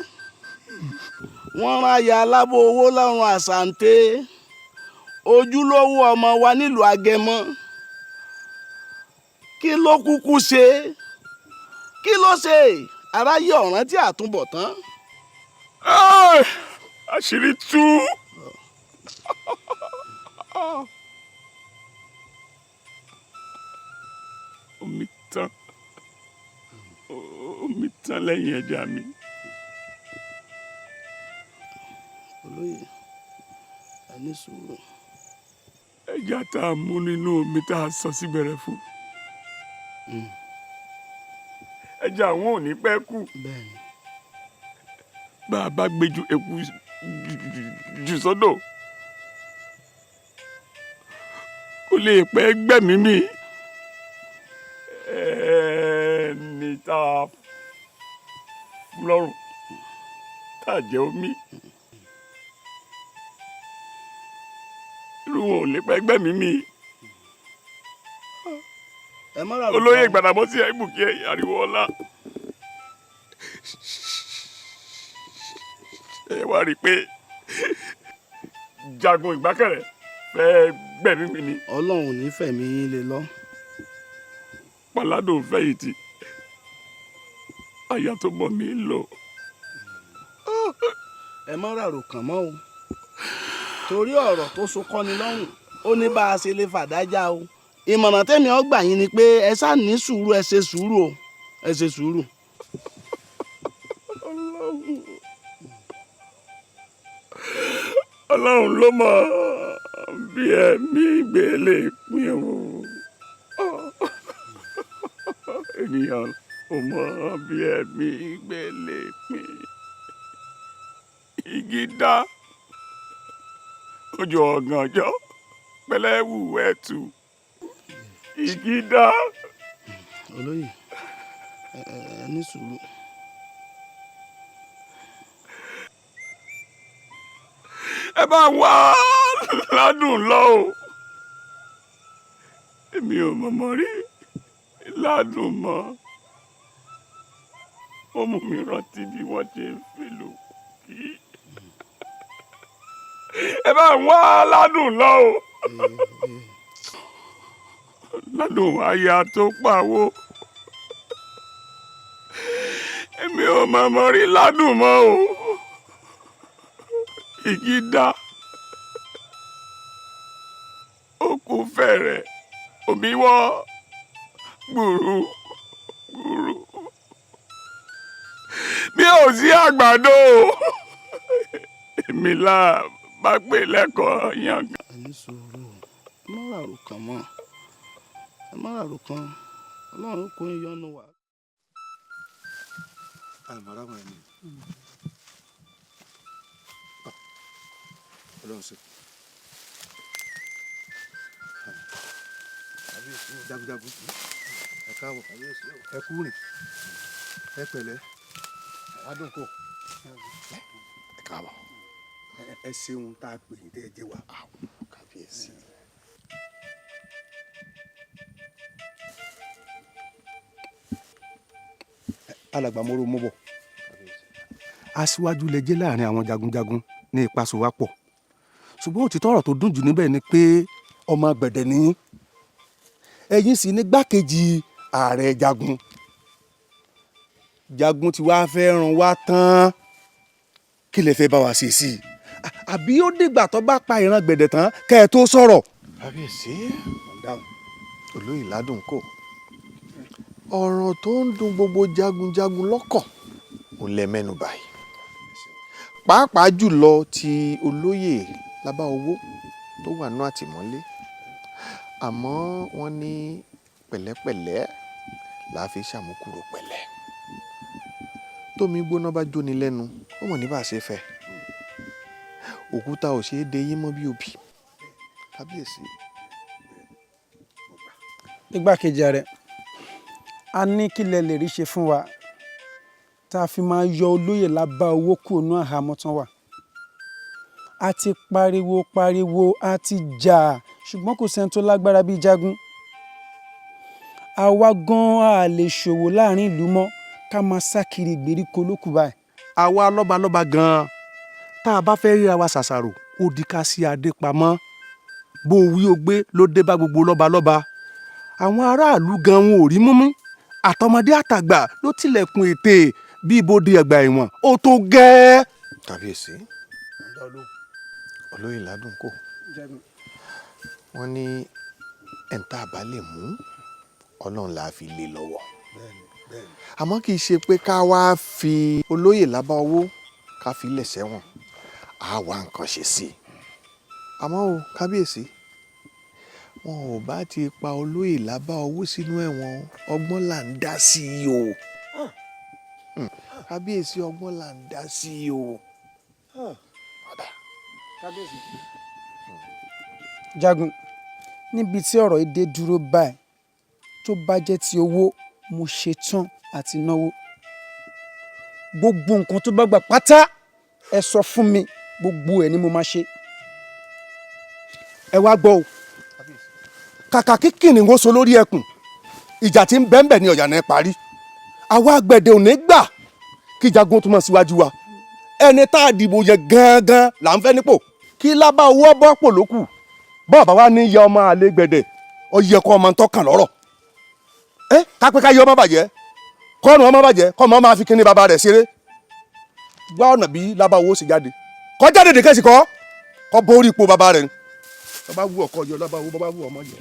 Wọ́n rán aya Alábọ̀ owó lọ́rùn àṣàǹtẹ̀, ojúlówó ọmọ wa nílùú Agẹmọ. Kí ló kúkú ṣe? Kí ló ṣe? Aráyé ọ̀ràn tí àtúbọ̀tán. Àṣírí tú. Omi tán, omi tán lẹ́yìn ẹja mi. Olóyè, ẹ ní sùúrù. Ẹja tá a mú nínú omi tá a sọ sígbẹ̀rẹ̀ fún. Ẹja àwọn ò ní pẹ́ kú. Bá a bá gbé ju eku jù sódò, kò lè pẹ́ gbẹ̀mí mi. Ẹni tá a fún lọ́rùn tá a jẹ́ omi, irú wọn ò lè pẹ́ gbẹ̀mí mi. Ẹ má rà. Olóyè Gbàdàmọ́sí Àìbùkẹ́ Ariwoọlá, Ẹ wá rí i pé Jagun Ìgbákẹ̀rẹ̀ fẹ́ gbẹ̀mí mi ni. Ọlọ́run ò ní fẹ̀mí yín lé lọ. Paládùn fẹ̀yìntì, aya tó mọ̀ mí lò. Ẹ má ràrò kàn mọ́ o, torí ọ̀rọ̀ tó so kọ́ni lọ́rùn ó ní bá a ṣe lè fàdájà o. Ìmọ̀ràn tẹ́mi ó gbà yín ni pé ẹ ṣáà ní sùúrù, ẹ ṣe sùúrù o, ẹ ṣe sùúrù. Ọlọ́run ló mọ̀ bí ẹ̀mí ìgbélé pín o. Ènìyàn ò mọ̀ bí ẹ̀mí ìgbélé pín. Igi dá ojú ọ̀gànjọ́ pẹ̀lẹ́wù ẹ̀tù. Igi dá. Olóyè, ẹ ẹ ní sùúrù. Ẹ bá wá ládùn lọ o, èmi ò mọ̀mọ́ rí ládùn mọ́. Ó mú mi rántí bí wọ́n ṣe ń fìlù kí. Ẹ bá wá ládùn lọ o. Ládùn aya tó pawó, èmi ò mọ̀mọ́ rí ládùn mọ́ o. Igi dá ó kú fẹ̀rẹ̀, omi wọ́ gbùrú gbùrú. Bí ò sí àgbàdo o, èmi là bá pè lẹ́kọ̀ọ́ yangàn. Ẹ ní sùúrù, ẹ má ràrò kàn mọ́, ẹ má ràrò kàn, Ọlọ́run kò ń yọnu wá. Àmàràmà ni Ọlọ́run ṣe. Jagunjagun, ẹ káàbọ̀, ẹ kú rìn, ẹ pẹ̀lẹ́, adùn kò. Ẹ káàbọ̀. Ẹ ṣeun tá a pè yín tẹ́ ẹ jẹ́ wa. Kábíyèsí. Alàgbà mọ́rọ́ mọ́bọ̀, aṣíwájú lẹ jẹ́ láàrin àwọn jagunjagun ní ìpasòwápọ̀, ṣùgbọ́n òtítọ́ ọ̀rọ̀ tó dùn jù níbẹ̀ ni pé ọmọ gbẹ̀dẹ̀ ni yín, ẹ̀yin sì ní gbákejì ààrẹ jagun. Jagun tí wàá fẹ́ ràn wá tán, kí lè fẹ́ bá wa ṣe sí i? Àbí ó dìgbà tó bá pa ìran gbẹ̀dẹ̀ tán kẹ́ ẹ tó sọ̀rọ̀? Kábíyèsí, olóyè ládùn kò, ọ̀rọ̀ tó ń dùn gbogbo jagunjagun lọ́kàn ò lẹ mẹ́nu báyìí, pàápàá jùlọ ti olóyè Lábáowó tó wà ní àtìmọ́lé. Àmọ́ wọ́n ní pẹ̀lẹ́pẹ̀lẹ́ là á fi ṣàmúkúrò pẹ̀lẹ́. Tómi gbóná bá jóni lẹ́nu, ó mọ̀ ní bá a ṣe fẹ́. Òkúta ò ṣeé de yín mọ́ bí obì. Kábíyèsí. Igbákejì ààrẹ, a ní kí lẹ lè rí ṣe fún wa tá a fi máa yọ olóyè Lábáowó kúrò ní àhámọ́ tán wà. A ti pariwo pariwo, a ti jà, ṣùgbọ́n kò sẹ́ni tó lágbára bíi Jagun. Àwa gan-an a lè ṣòwò láàrin ìlú mọ́, ká máa sá kiri ìgbèríko lókù báyìí. Àwa lọ́balọ́ba gan-an tá a bá fẹ́ ríra wa ṣàṣàrò, ó di ká sí adé pamọ́. Bó wí o gbé ló dé bá gbogbo lọ́balọ́ba. Àwọn aráàlú gan-an wọn ò rí múmú, àtọmọdé àtàgbà ló tilẹ̀kùn ètè bí ibodè ẹgbà ẹ̀wọ̀n ó tó gẹ́ẹ́. Kábíyèsí, olóyè ládùn kò, wọ́n ní ẹ̀ńtà bá lè mú Ọlọ́run là á fi lé lọ́wọ́. Àmọ́ kì í ṣe pé ká wá fi olóyè Lábáowó ká fi lẹ̀ sẹ́wọ̀n, á wá nǹkan ṣe sí i. Àmọ́ o kábíyèsí, wọn ò bá ti pa olóyè Lábáowó sínú ẹ̀wọ̀n, ọgbọ́n là ń dá sí i o. Kábíyèsí, ọgbọ́n là ń dá sí i o. Jagun, níbi tí ọ̀rọ̀ yìí dé dúró báyìí, tó bá jẹ́ ti owó, mo ṣetán àti náwó. Gbogbo nǹkan tó bá gbà pátá, ẹ sọ fún mi, gbogbo ẹ̀ ni mo máa ṣe. Ẹ wá gbọ́ o, kàkà kí kìnìún ó so lórí ẹkùn, ìjà tí ń bẹ́ńbẹ̀ ni ọ̀yà náà parí. Àwa àgbẹ̀dẹ ò ní gbà Kí jagun tó mọ̀ síwájú wa, ẹni tá a dìbò yẹn gangan là ń fẹ́ nípò, kí lábá owó bọ́ pò lókù. Bọ́ọ̀ bá wa ní yẹ ọmọ àlè gbẹ̀dẹ̀, ọ yẹ kó ọmọ tó kàn lọ́rọ̀ ẹ kápẹ́ ká yẹ ọmọ bàjẹ́, kọ́ọ̀nù ọmọ bàjẹ́, kọ́ ọmọ máa fi kíní bàbá rẹ̀ ṣeré. Gbá ọ̀nà bí lábá owó sì jáde, kọ́ jáde dèkẹ́ sì kọ́ kọ́ borí ipò bàbá rẹ̀ ni. Bàbá wù ọkọ yọ lábá owó, bàbá wù ọmọ yọ.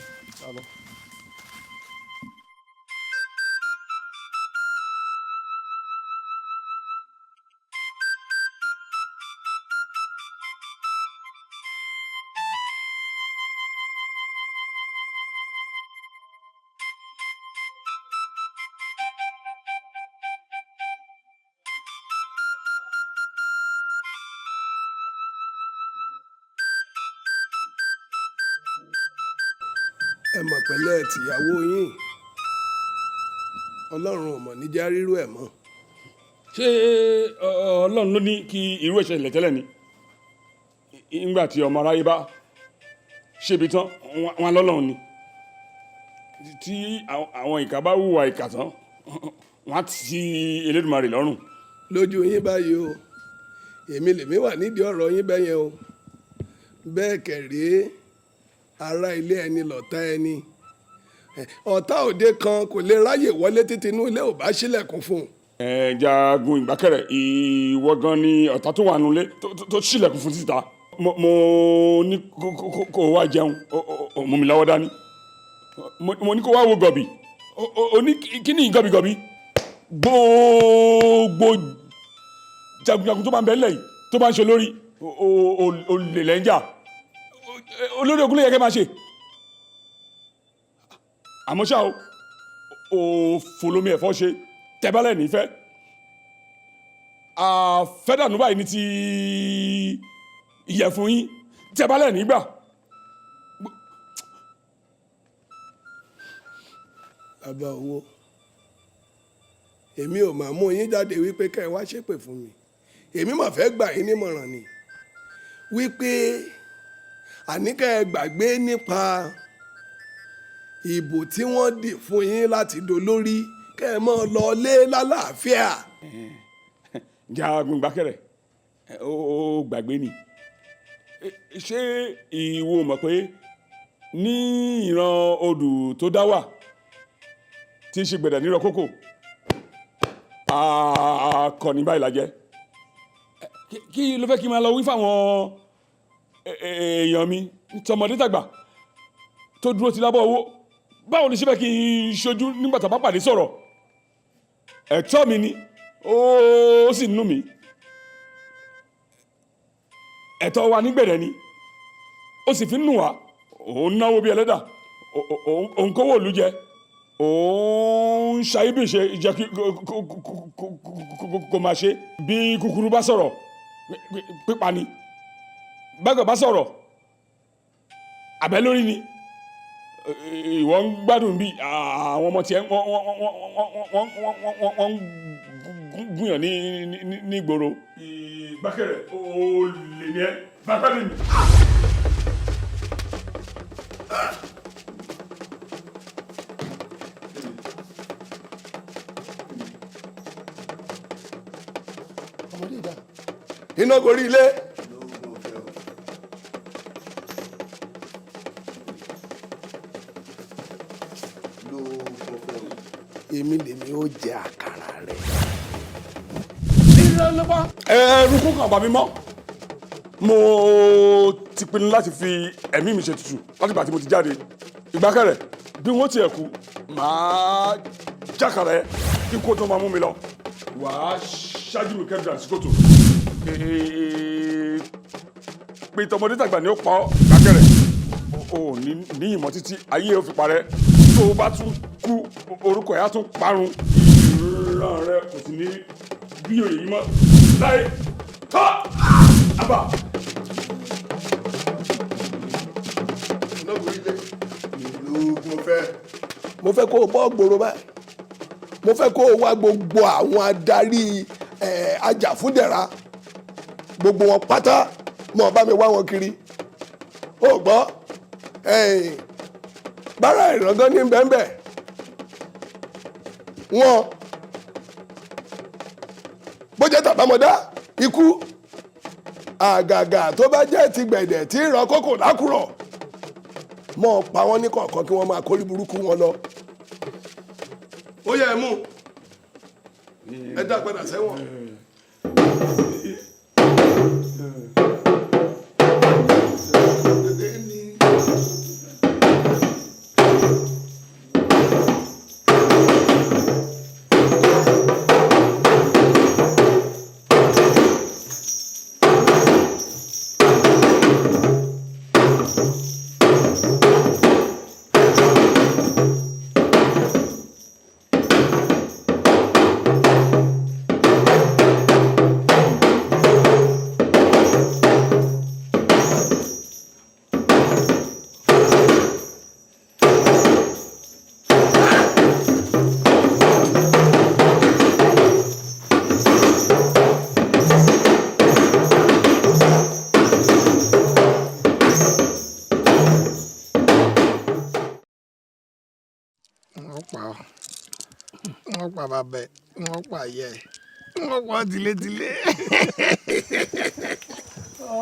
Ẹ mọ̀ pẹ̀lẹ́ tìyàwó yín, Ọlọ́run ò mọ̀ níjà rírú ẹ̀ mọ́. Ṣé Ọlọ́run ló ní kí irú ẹ̀ṣẹ̀ ilẹ̀ tẹ́lẹ̀ ni? Nígbà tí ọmọ aráyé bá ṣebi tán, wọn lọ́lọ́run ni. Tí àwọn ìkà bá hùwà ìkà tán, wọn á ti Elédùmarè lọ́rùn. Lójú yín báyìí o, èmi lèmi wà nídìí ọ̀rọ̀ yín bẹ́yẹn o. Bẹ́ẹ̀ kẹ̀rẹ́, ará ilé ẹni lọ̀tá ẹni. Ọ̀tá òde kan kò lè ráyè wọlé títí inú ilé ò bá ṣílẹ̀kùn fún un. Ẹ jagun Ìgbákẹ̀rẹ̀, ìwọ gan ni ọ̀tá tó wà nulẹ̀ tó ṣílẹ̀kùn fún síta. Mo ní kó wá jẹun, mú mi lọ́wọ́ dání. Mo ní kó wá wo gọ̀bì, o ní kí ni gọ̀bìgọ̀bì? Gbogbo jagunjagun tó bá ń bẹ lẹ́yìn tó bá ń ṣe lórí olè lẹ́ńjà, olórí ogun ló yẹ kẹ́ máa ṣe. Àmọ́ ṣá o, ò fòlómi ẹ̀fọ́ ṣe tẹ́bálẹ̀ nífẹ̀ẹ́ àfẹ́dànù báyìí ní ti ìyẹ̀fun yín, tẹ́bálẹ̀ nígbà. Bàbá owó, èmi ò máa mú yín jáde wípé kẹ́ ẹ wá ṣépè fún mi. Èmi mà fẹ́ gbà yín nímọ̀ràn ni wípé àní kẹ́ ẹ gbàgbé nípa ìbò tí wọ́n dì fún yín láti dolórí, kẹ́ ẹ mọ́ lọ lé lálàáfíà. Jagun Ìgbákẹ̀rẹ̀, ó gbàgbé ni. Ṣé ìwọ mọ̀ pé ní ìran odù tó dá wà tí í ṣe gbẹ̀dẹ̀ nírọ̀ kókò, akọni báyìí la jẹ́? Kí ló fẹ́ kí n máa lọ wí fáwọn èèyàn mi, tọmọdé tàgbà tó dúró ti lábọ̀ owó? Báwo ni ṣe fẹ́ kí n ṣojú nígbà tá a bá pàdé sọ̀rọ̀? Ẹ̀tọ́ mi ni, ó sì nú mi. Ẹ̀tọ́ wa nígbẹ̀rẹ̀ ni, ó sì fi ń nù wá. Òun náwó bí ẹlẹ́dà, òun kówó òlu jẹ, òun ṣayébí ṣe jẹ́ kí kó máa ṣe. Bí kúkúrú bá sọ̀rọ̀, pípa ni. Bágbà bá sọ̀rọ̀, àbẹ́ lórí ni. Ìwọ ń gbádùn bí àwọn ọmọ tiẹ̀ wọ́n ń gúnyàn ní ìgboro. Ìgbákẹ̀rẹ̀, ó lè ní ẹ bàbá mi. Iná gorí ilé. Èmi lèmi ó jẹ àkàrà rẹ. Ẹrú kún kan bà mí mọ́. Mo ti pinnu láti fi ẹ̀mí mi ṣe tutù láti ìgbà tí mo ti jáde. Ìgbákẹ̀rẹ̀, bí wọ́n tiẹ̀ kú, màá jákàrà ẹ kí kó tó máa mú mi lọ. Wàá ṣáájú mi kẹ́dùn àti kòtò. Pé tọmọdé tàgbà ni ó pa ọ́. Ìgbákẹ̀rẹ̀, o ò ní ìmọ̀ títí ayé ò fi parẹ́. Tó o bá tún kú, orúkọ ẹ̀ á tún parun. Ìran rẹ kò sì ní bí òye yìí mọ́ láì tọ́ àbá. Mo fẹ́ kó o bọ́ gbòòrò báyìí. Mo fẹ́ kó o wá gbogbo àwọn adarí ajàfúndẹ̀ra, gbogbo wọn pátá, mo bá mi wá wọn kiri. Ó gbọ́ bára ìràngán ní bẹ́ẹ̀nbẹ́ẹ̀ wọn. Bó jẹ́ tàbámọ́dá ikú, àgàgà tó bá jẹ́ ti gbẹ̀dẹ̀ tí ń ràn kókò lákùrọ̀, mọ́ ọ pa wọ́n ní kọ̀ọ̀kan kí wọ́n máa kórí burúkú wọn lọ. Ó yẹ ẹ mú ẹ dá padà sẹ́wọ̀n. Wọ́n pa ọ́, wọ́n pa bàbá ẹ̀, wọ́n pa ìyá ẹ̀, wọ́n pa ọ́ tilétilé.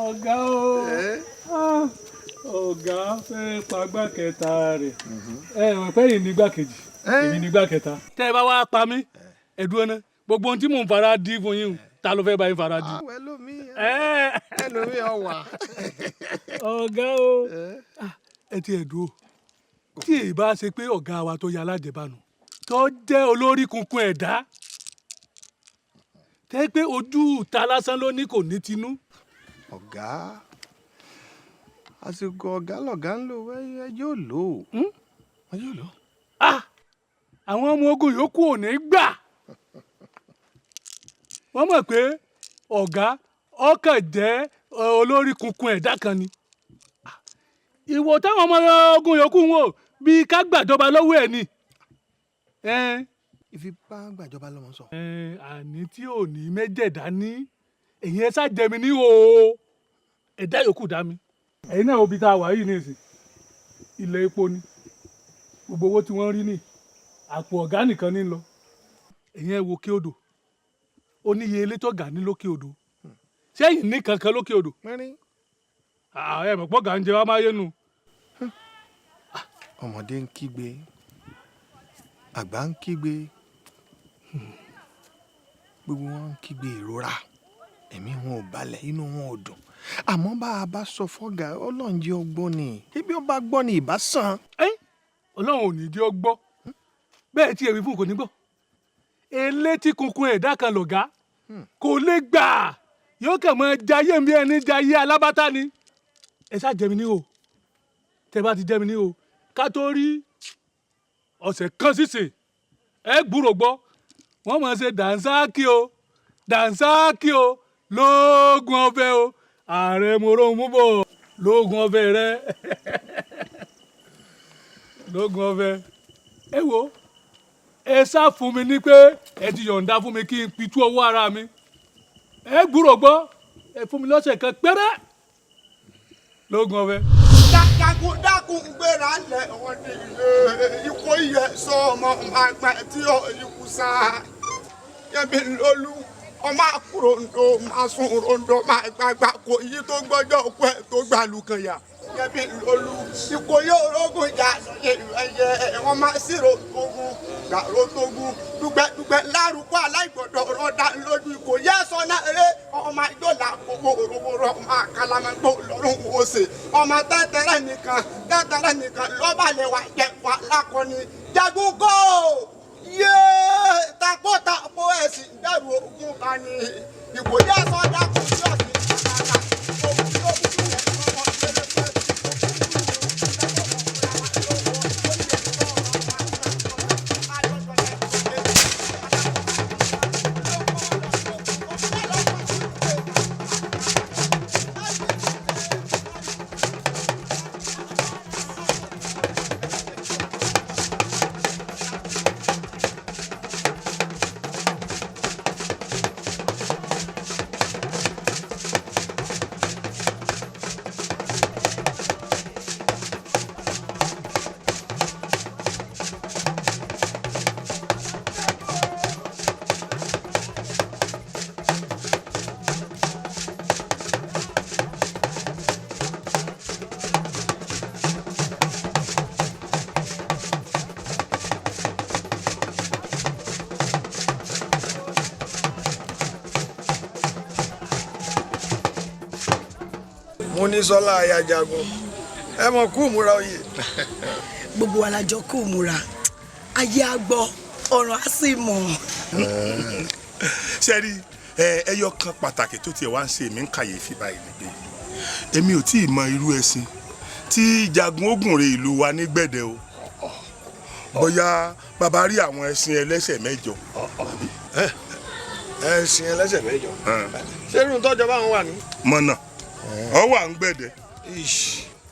Ọ̀gá o, ọ̀gá fẹ́ pa gbákẹta rẹ̀. Ẹ ẹ̀ pẹ́ yìí ní gbákejì, èmi ní gbákẹta. Tẹ́ ẹ bá wá pa mí, ẹ dúró ná, gbogbo ohun tí mò ń fara dí fún yín o, ta ló fẹ́ bá yín fara dí? Ẹlòmíì ọwà. Ọ̀gá o, ẹ ti ẹ̀ dúró, tí èyí bá ṣe pé ọ̀gá wa tó ya alájẹbánu tó jẹ́ olórí kunkun ẹ̀dá tẹ́ pé ojú ìta lásán ló ní kò ní tinú. Ọ̀gá, àsìkò ọ̀gá lọ̀gá ń lò, ẹ yóò lò ó, ẹ yóò lò ó. Àwọn ọmọ ogun yòókù ò ní gbà, wọ́n mọ̀ pé ọ̀gá ọkàn jẹ́ olórí kunkun ẹ̀dá kan ni. Ìwọ táwọn ọmọ ogun yòókù ń wò bíi ká gbàjọba lọ́wọ́ ẹ̀ ni. Ìfipá gbàjọba lọmọ sọ. Àní tí ò ní mẹ́jẹ̀dá ní èyí ẹ sá jẹ mi ní o, ẹ̀dá yòókù dá mi. Ẹ̀yin náà obì tá a wà yìí nìsín, ilẹ̀ epo ni gbogbo owó tí wọ́n rí ní àpò ọ̀gá nìkan ní lọ. Ẹ̀yin ẹ wo kí odò ó níye ilé tó gà ní lókè odò, sẹ́yìn ní kankan lókè odò. Ẹ mọ̀ pọ̀ gà ń jẹ wá máyé nu. Ọmọdé ń kígbe, àgbà ń kígbe, gbogbo wọn ń kígbe ìrora, ẹ̀mí wọn ò balẹ̀, inú wọn ò dùn. Àmọ́ bá a bá sọ fọ́gà, Ọlọ́run jẹ́ ọgbọ́n ni, ibi ó bá gbọ́ ni ìbá sàn. Ọlọ́run ò ní jẹ́ ọgbọ́, bẹ́ẹ̀ tí èmi fún kò ní gbọ́. Elétí kunkun ẹ̀dá kan lọ̀gá kò lè gbà, yóò kàn mọ́ jayé mi ẹni jayé alábátá ni. Ẹ ṣáà jẹ mi ní o, tẹ bá ti jẹ mi ní o, ká tó rí ọ̀sẹ̀ kan sísè ẹ gbúrò gbọ́, wọ́n máa ṣe dànsáàkì o, dànsáàkì o, lóògùn ọ̀fẹ́ o, ààrẹ mòró mú bọ̀ lóògùn ọ̀fẹ́ rẹ, lóògùn ọ̀fẹ́. Ẹ wo, ẹ sá fún mi ní pé ẹ ti yọ̀ǹda fún mi kí n pitú ọwọ́ ara mi, ẹ gbúrò gbọ́, ẹ fún mi lọ́sẹ̀ kan péré lóògùn ọ̀fẹ́. Dákun dákun gbéra lẹ̀ wọ́n ní ilé ikú yẹ sọ ọmọ àgbà tí ó ikú sá. Yẹ́mi lólú ọmọ àkúròǹdó máa sùn ròǹdó máa gbàgbà kò yí tó gbọ́jọ́ òkú ẹ̀ tó gbà lùkàn yà. Yẹ́mi lólú ikú yóò rógùn ìjà lọ́yẹ̀ ẹ̀yẹ wọ́n máa sírò tógún gbàró tógún dùgbẹ̀dùgbẹ̀ lárúkọ aláìgbọ̀dọ̀ rọ̀dà lójú ikú yẹ sọ́nà eré ọmọ ìjọba gbogbo òróró ọmọ àkàlàmọ́gbò lọ́rùn òsè ọmọ tẹ́tẹ́rẹ́ nìkan tẹ́tẹ́rẹ́ nìkan lọ́ba lè wà jẹ́ wà lákọni jagun kó yé takótakó ẹ̀sìn dẹ́rù ogun bá ní ìwòye sọ́dá kò sí ọ̀sìn. Múnísọ́lá aya Jagun, ẹ mọ̀ kú múra oyè. Gbogbo wa la jọ kú múra, ayé á gbọ́, ọ̀run á sì mọ̀. Ṣe rí ẹyọ kan pàtàkì tó tiẹ̀ wá ń ṣe èmi ń kàyéfì báyìí ni pé èmi ò tí ì mọ irú ẹṣin tí Jagun ogun re ìlú wa ní gbẹ̀dẹ̀ o. Bóyá bàbá rí àwọn ẹṣin ẹlẹ́sẹ̀ 8. Ẹṣin ẹlẹ́sẹ̀ 8, ṣé irú tọ́jọ́ báwọn wà ní. Mọ̀nà ọ wà ń gbẹ̀dẹ̀.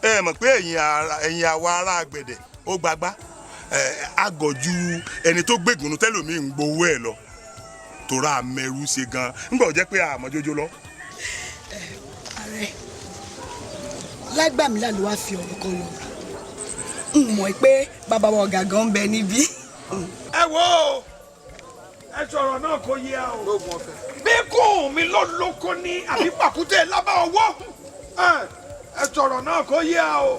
Ẹ mọ̀ pé ẹ̀yin àwa ará gbẹ̀dẹ̀ ó gbagbá àgọ̀ ju ẹni tó gbégunnu tẹ́lòmíì ń gbowó ẹ̀ lọ, torá mẹ́rù ṣe gan-an ńgbà ó jẹ́ pé àmọ́ jójó lọ. Ààrẹ lágbàmílà ló wáá fi ọ̀rọ̀ kan lọ, n mọ̀ pé bàbá wa ọ̀gá gan ń bẹ níbí. Ẹ wo, ẹ sọ̀rọ̀ náà kò yé a o. Bí kò mi ló lóko ní àbí pàkúté lábá ọwọ́, ẹ sọ̀rọ̀ náà kò yé a o.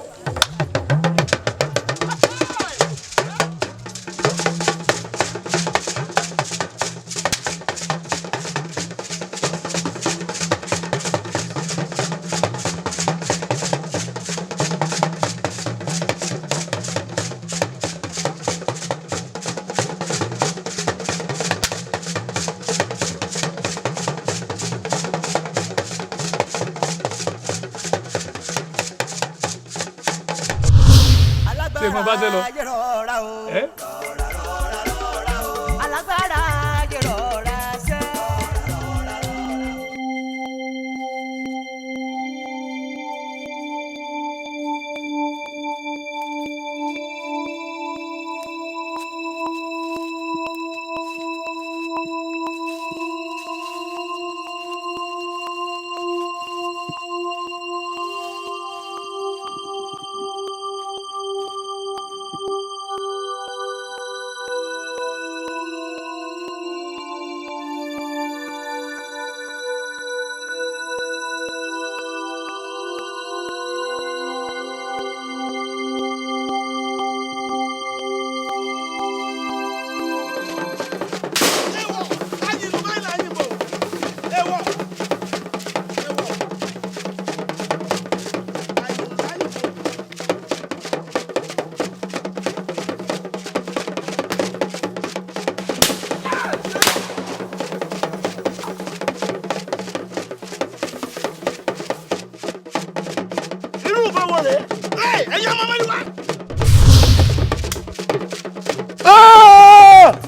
Ṣé mo bá ṣe lọ? Ẹ? Alágbára ayé rọra ṣẹ́. Irú ìbọn wo rèé? Ẹ̀yin ọmọ mẹ́rin wá.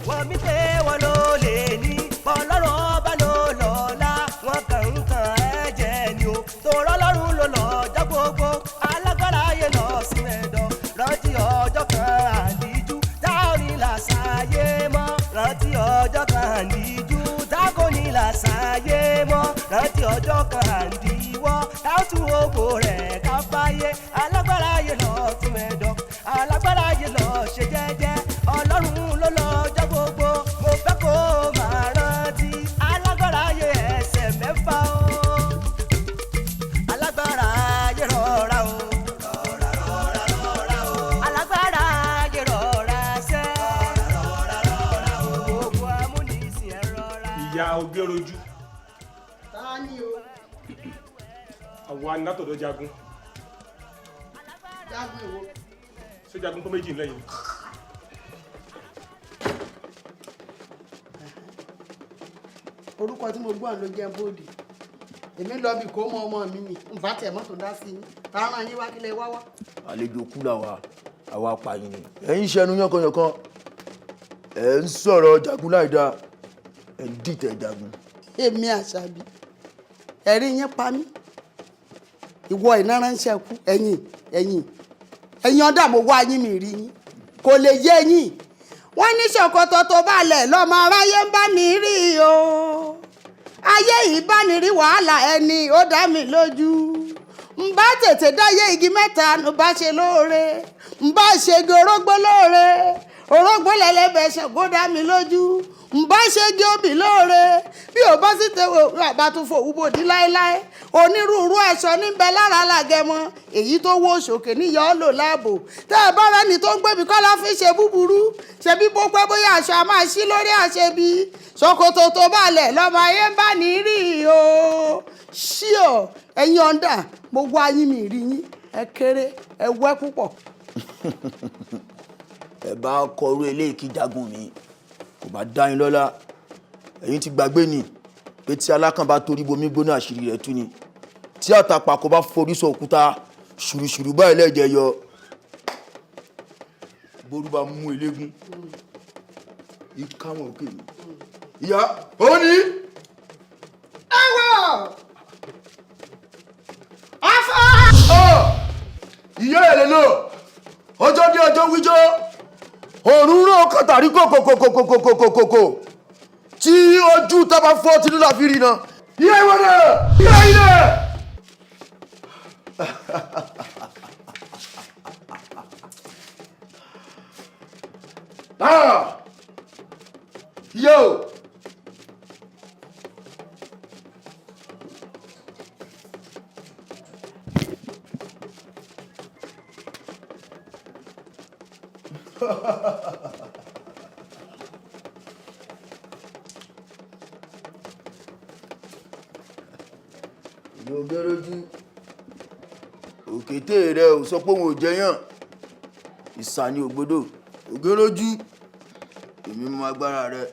Wọ́n mi pé wọ́n ló lè ní bọ́lọ́run ọba ló lọ́la, wọ́n kàn ń kàn ẹ́ jẹ́ ni o. Tòrọ́ lọ́run ló lọ́jọ́ gbogbo, alágbára ayé lọ sí ẹ̀dọ̀. Rántí ọjọ́ kan àdíjú táwọn ní làṣàyé mọ́. Rántí ọjọ́ kan àdíjú táwọn ní làṣàyé mọ́. Rántí ọjọ́ kan àdíwọ́ táwọn tún ògbó rẹ̀ ká fáyé. Alágbára ayé lọ tún ẹ̀dọ̀, alágbára ayé lọ ṣe jẹ́jẹ́. Ọlọ́run ló lọ́jọ́ gbogbo, mo fẹ́ kó o máa rántí. Alágbára ayé ẹsẹ̀ 6 o, alágbára ayé rọra o, alágbára ayé rọra ṣẹ́, gbogbo amúnisìn ẹ rọra. Ìyá ogérojú. Ta ni o? Àwa ni látọ̀dọ̀ Jagun. Jagun èwo? Ṣé Jagun tó méjì ńlẹ̀ yìí? Orúkọ tí mo gbọ́ ló jẹ́ bóde. Èmi lọ bí kò mọ ọmọ mi ni nfa tẹ̀ mọ́tò dá sí yín. Tààrà yín wá kílẹ̀ wá wá. Àlejò kú làwa, àwa apààyàn ni. Ẹ̀ ń ṣẹnu yánkanyànkan, ẹ̀ ń sọ̀rọ̀ Jagun láìda, ẹ̀ ń dìtẹ̀ Jagun. Èmi Àṣàbí, ẹ̀rí yín pa mí. Ìwọ iná ránṣẹ́ kú, ẹ̀yìn ẹ̀yìn ẹ̀yìn ọ̀dà mo wá yín mi rí yín. Kò lè yé yín. Wọ́n ní ṣòkòtò tó balẹ̀ lọ́mọ aráyé ń bá ní rí o. Ayé yìí bá ní rí wàhálà ẹni ó dá mi lójú. Ń bá tètè dáyé igi mẹ́ta ń bá ṣe lóore. Ń bá ṣègi orógbó lóore. Orógbó lẹ́lẹ́bẹ̀ẹ́ Ṣàngó dá mi lójú. Ń bá ṣègi obì lóore. Bí ò bá sì tẹ àbá tún fòwú bòdì láéláé. Onírúurú aṣọ níbẹ̀ lára làgẹmọ. Èyí tó wó sòkè níyà ọ́ lò láàbò. Tẹ́ ẹ bá rẹ́ni tó ń gbébi kọ́lá fi ṣe búburú. Ṣebí bó pẹ́ bóyá aṣọ a máa ṣí lórí àṣebí. Ṣòkòtò tó balẹ̀ lọ́mọ ayé ń bá ní rí o. Ṣíọ ẹ̀yin ọ̀ndà, mo wá yín mi rí yín, ẹ kéré, ẹ wẹ́ púpọ̀. Ẹ bá kọrú eléyìí kí jagun mi kò bá dá yín lọ́lá. Ẹ̀yin ti gbàgbé ni pé tí alákàn bá torí bomi gbóná, àṣírí rẹ̀ tú ni. Tí àtàpà kò bá forí sọ òkúta, ṣùrùṣùrù báyìí lẹ́jẹ̀ yọ. Bórú bá mú eléégún, ìka wọn òkè ni ìyá ó ní. Ẹ wọ afọ. Ìyá ẹ̀ lè lò ọjọ́ dé ọjọ́ wíjọ́, òrùn ràn kàtàrí kòkòkòkòkòkòkò tí ojú tábà fọ́ tinú la fi rí na. Ìyá ìwọ náà, ìyá ilẹ̀. Ah! Yo! Ìlú gẹ́rẹ́jú òkété rẹ ò sọ pé òun ò jẹyàn ìsà ní ògbódò ògéròjú, èmi mọ agbára rẹ.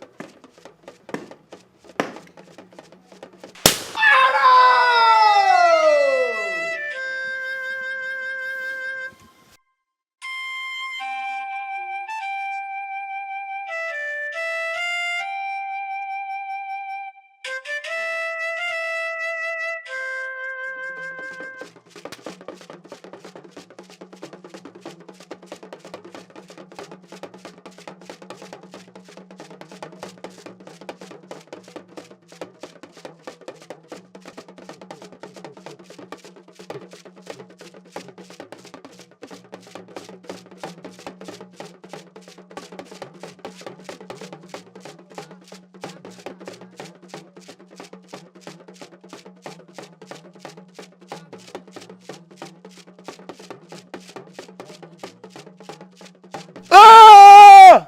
Ah!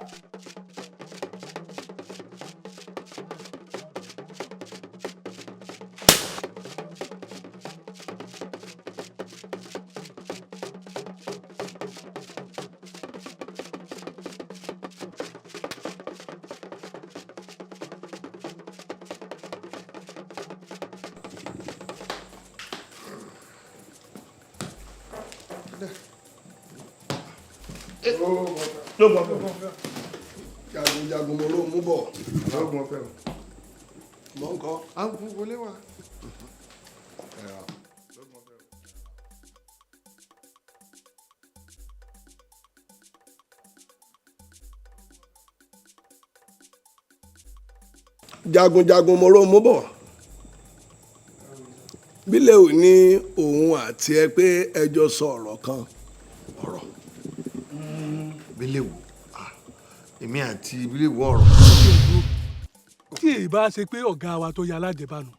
Jagunjagun mo ló mú bọ̀. Mọ̀ ń kọ́. À ń kú wọlé wa. Jagunjagun mo ló mú bọ̀. Bílẹ̀ ò ní òun àti ẹ pé ẹjọ́ sọ ọ̀rọ̀ kan. Ọ̀rọ̀. Bílẹ̀ wò, èmi àti bílẹ̀ wò ọ̀rọ̀. Tí èyí bá ṣe pé ọ̀gá wa tó ya alájẹbánu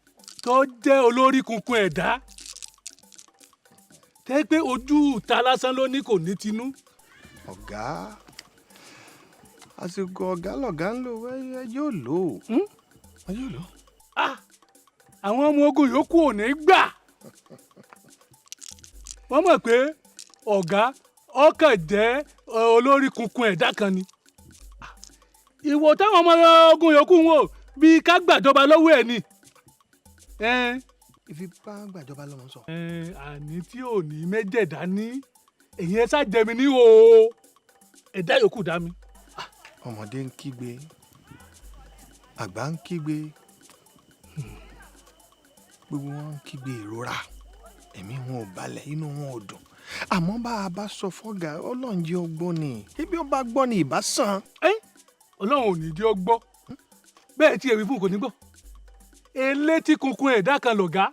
tó jẹ́ olórí kunkun ẹ̀dá tẹ́ pé ojú ìta lásán ló ní kò ní tinú. Ọ̀gá, àsìkò ọ̀gá lọ̀gá ń lò, ẹ yóò lò ó. Ẹ yóò lò ó. Ah, àwọn ọmọ ogun yòókù ò ní gbà. Wọ́n mọ̀ pé ọ̀gá ọkàn jẹ́ olórí kunkun ẹ̀dá kan ni. Ìwọ táwọn ọmọ ogun yòókù ń wò bíi ká gbàjọba lọ́wọ́ ẹ̀ ni. Ìfipá gbàjọba lọ́mọ sọ. Àní tí ò ní mẹ́jẹ̀dá ní èyí ẹ sá jẹ mi ní o, ẹ̀dá yòókù dá mi. Ọmọdé ń kígbe, àgbà ń kígbe, gbogbo wọn ń kígbe ìrora, ẹ̀mí wọn ò balẹ̀, inú wọn ò dùn. Àmọ́ bá a bá sọ fọ́gà, Ọlọ́run jẹ́ ọgbọ́n ni, ibi ó bá gbọ́ ni ìbá sàn. Ọlọ́run ò ní jẹ́ ọ gbọ́, bẹ́ẹ̀ tí èmi fún kò ní gbọ́. Elétí kunkun ẹ̀dá kan lọ̀gá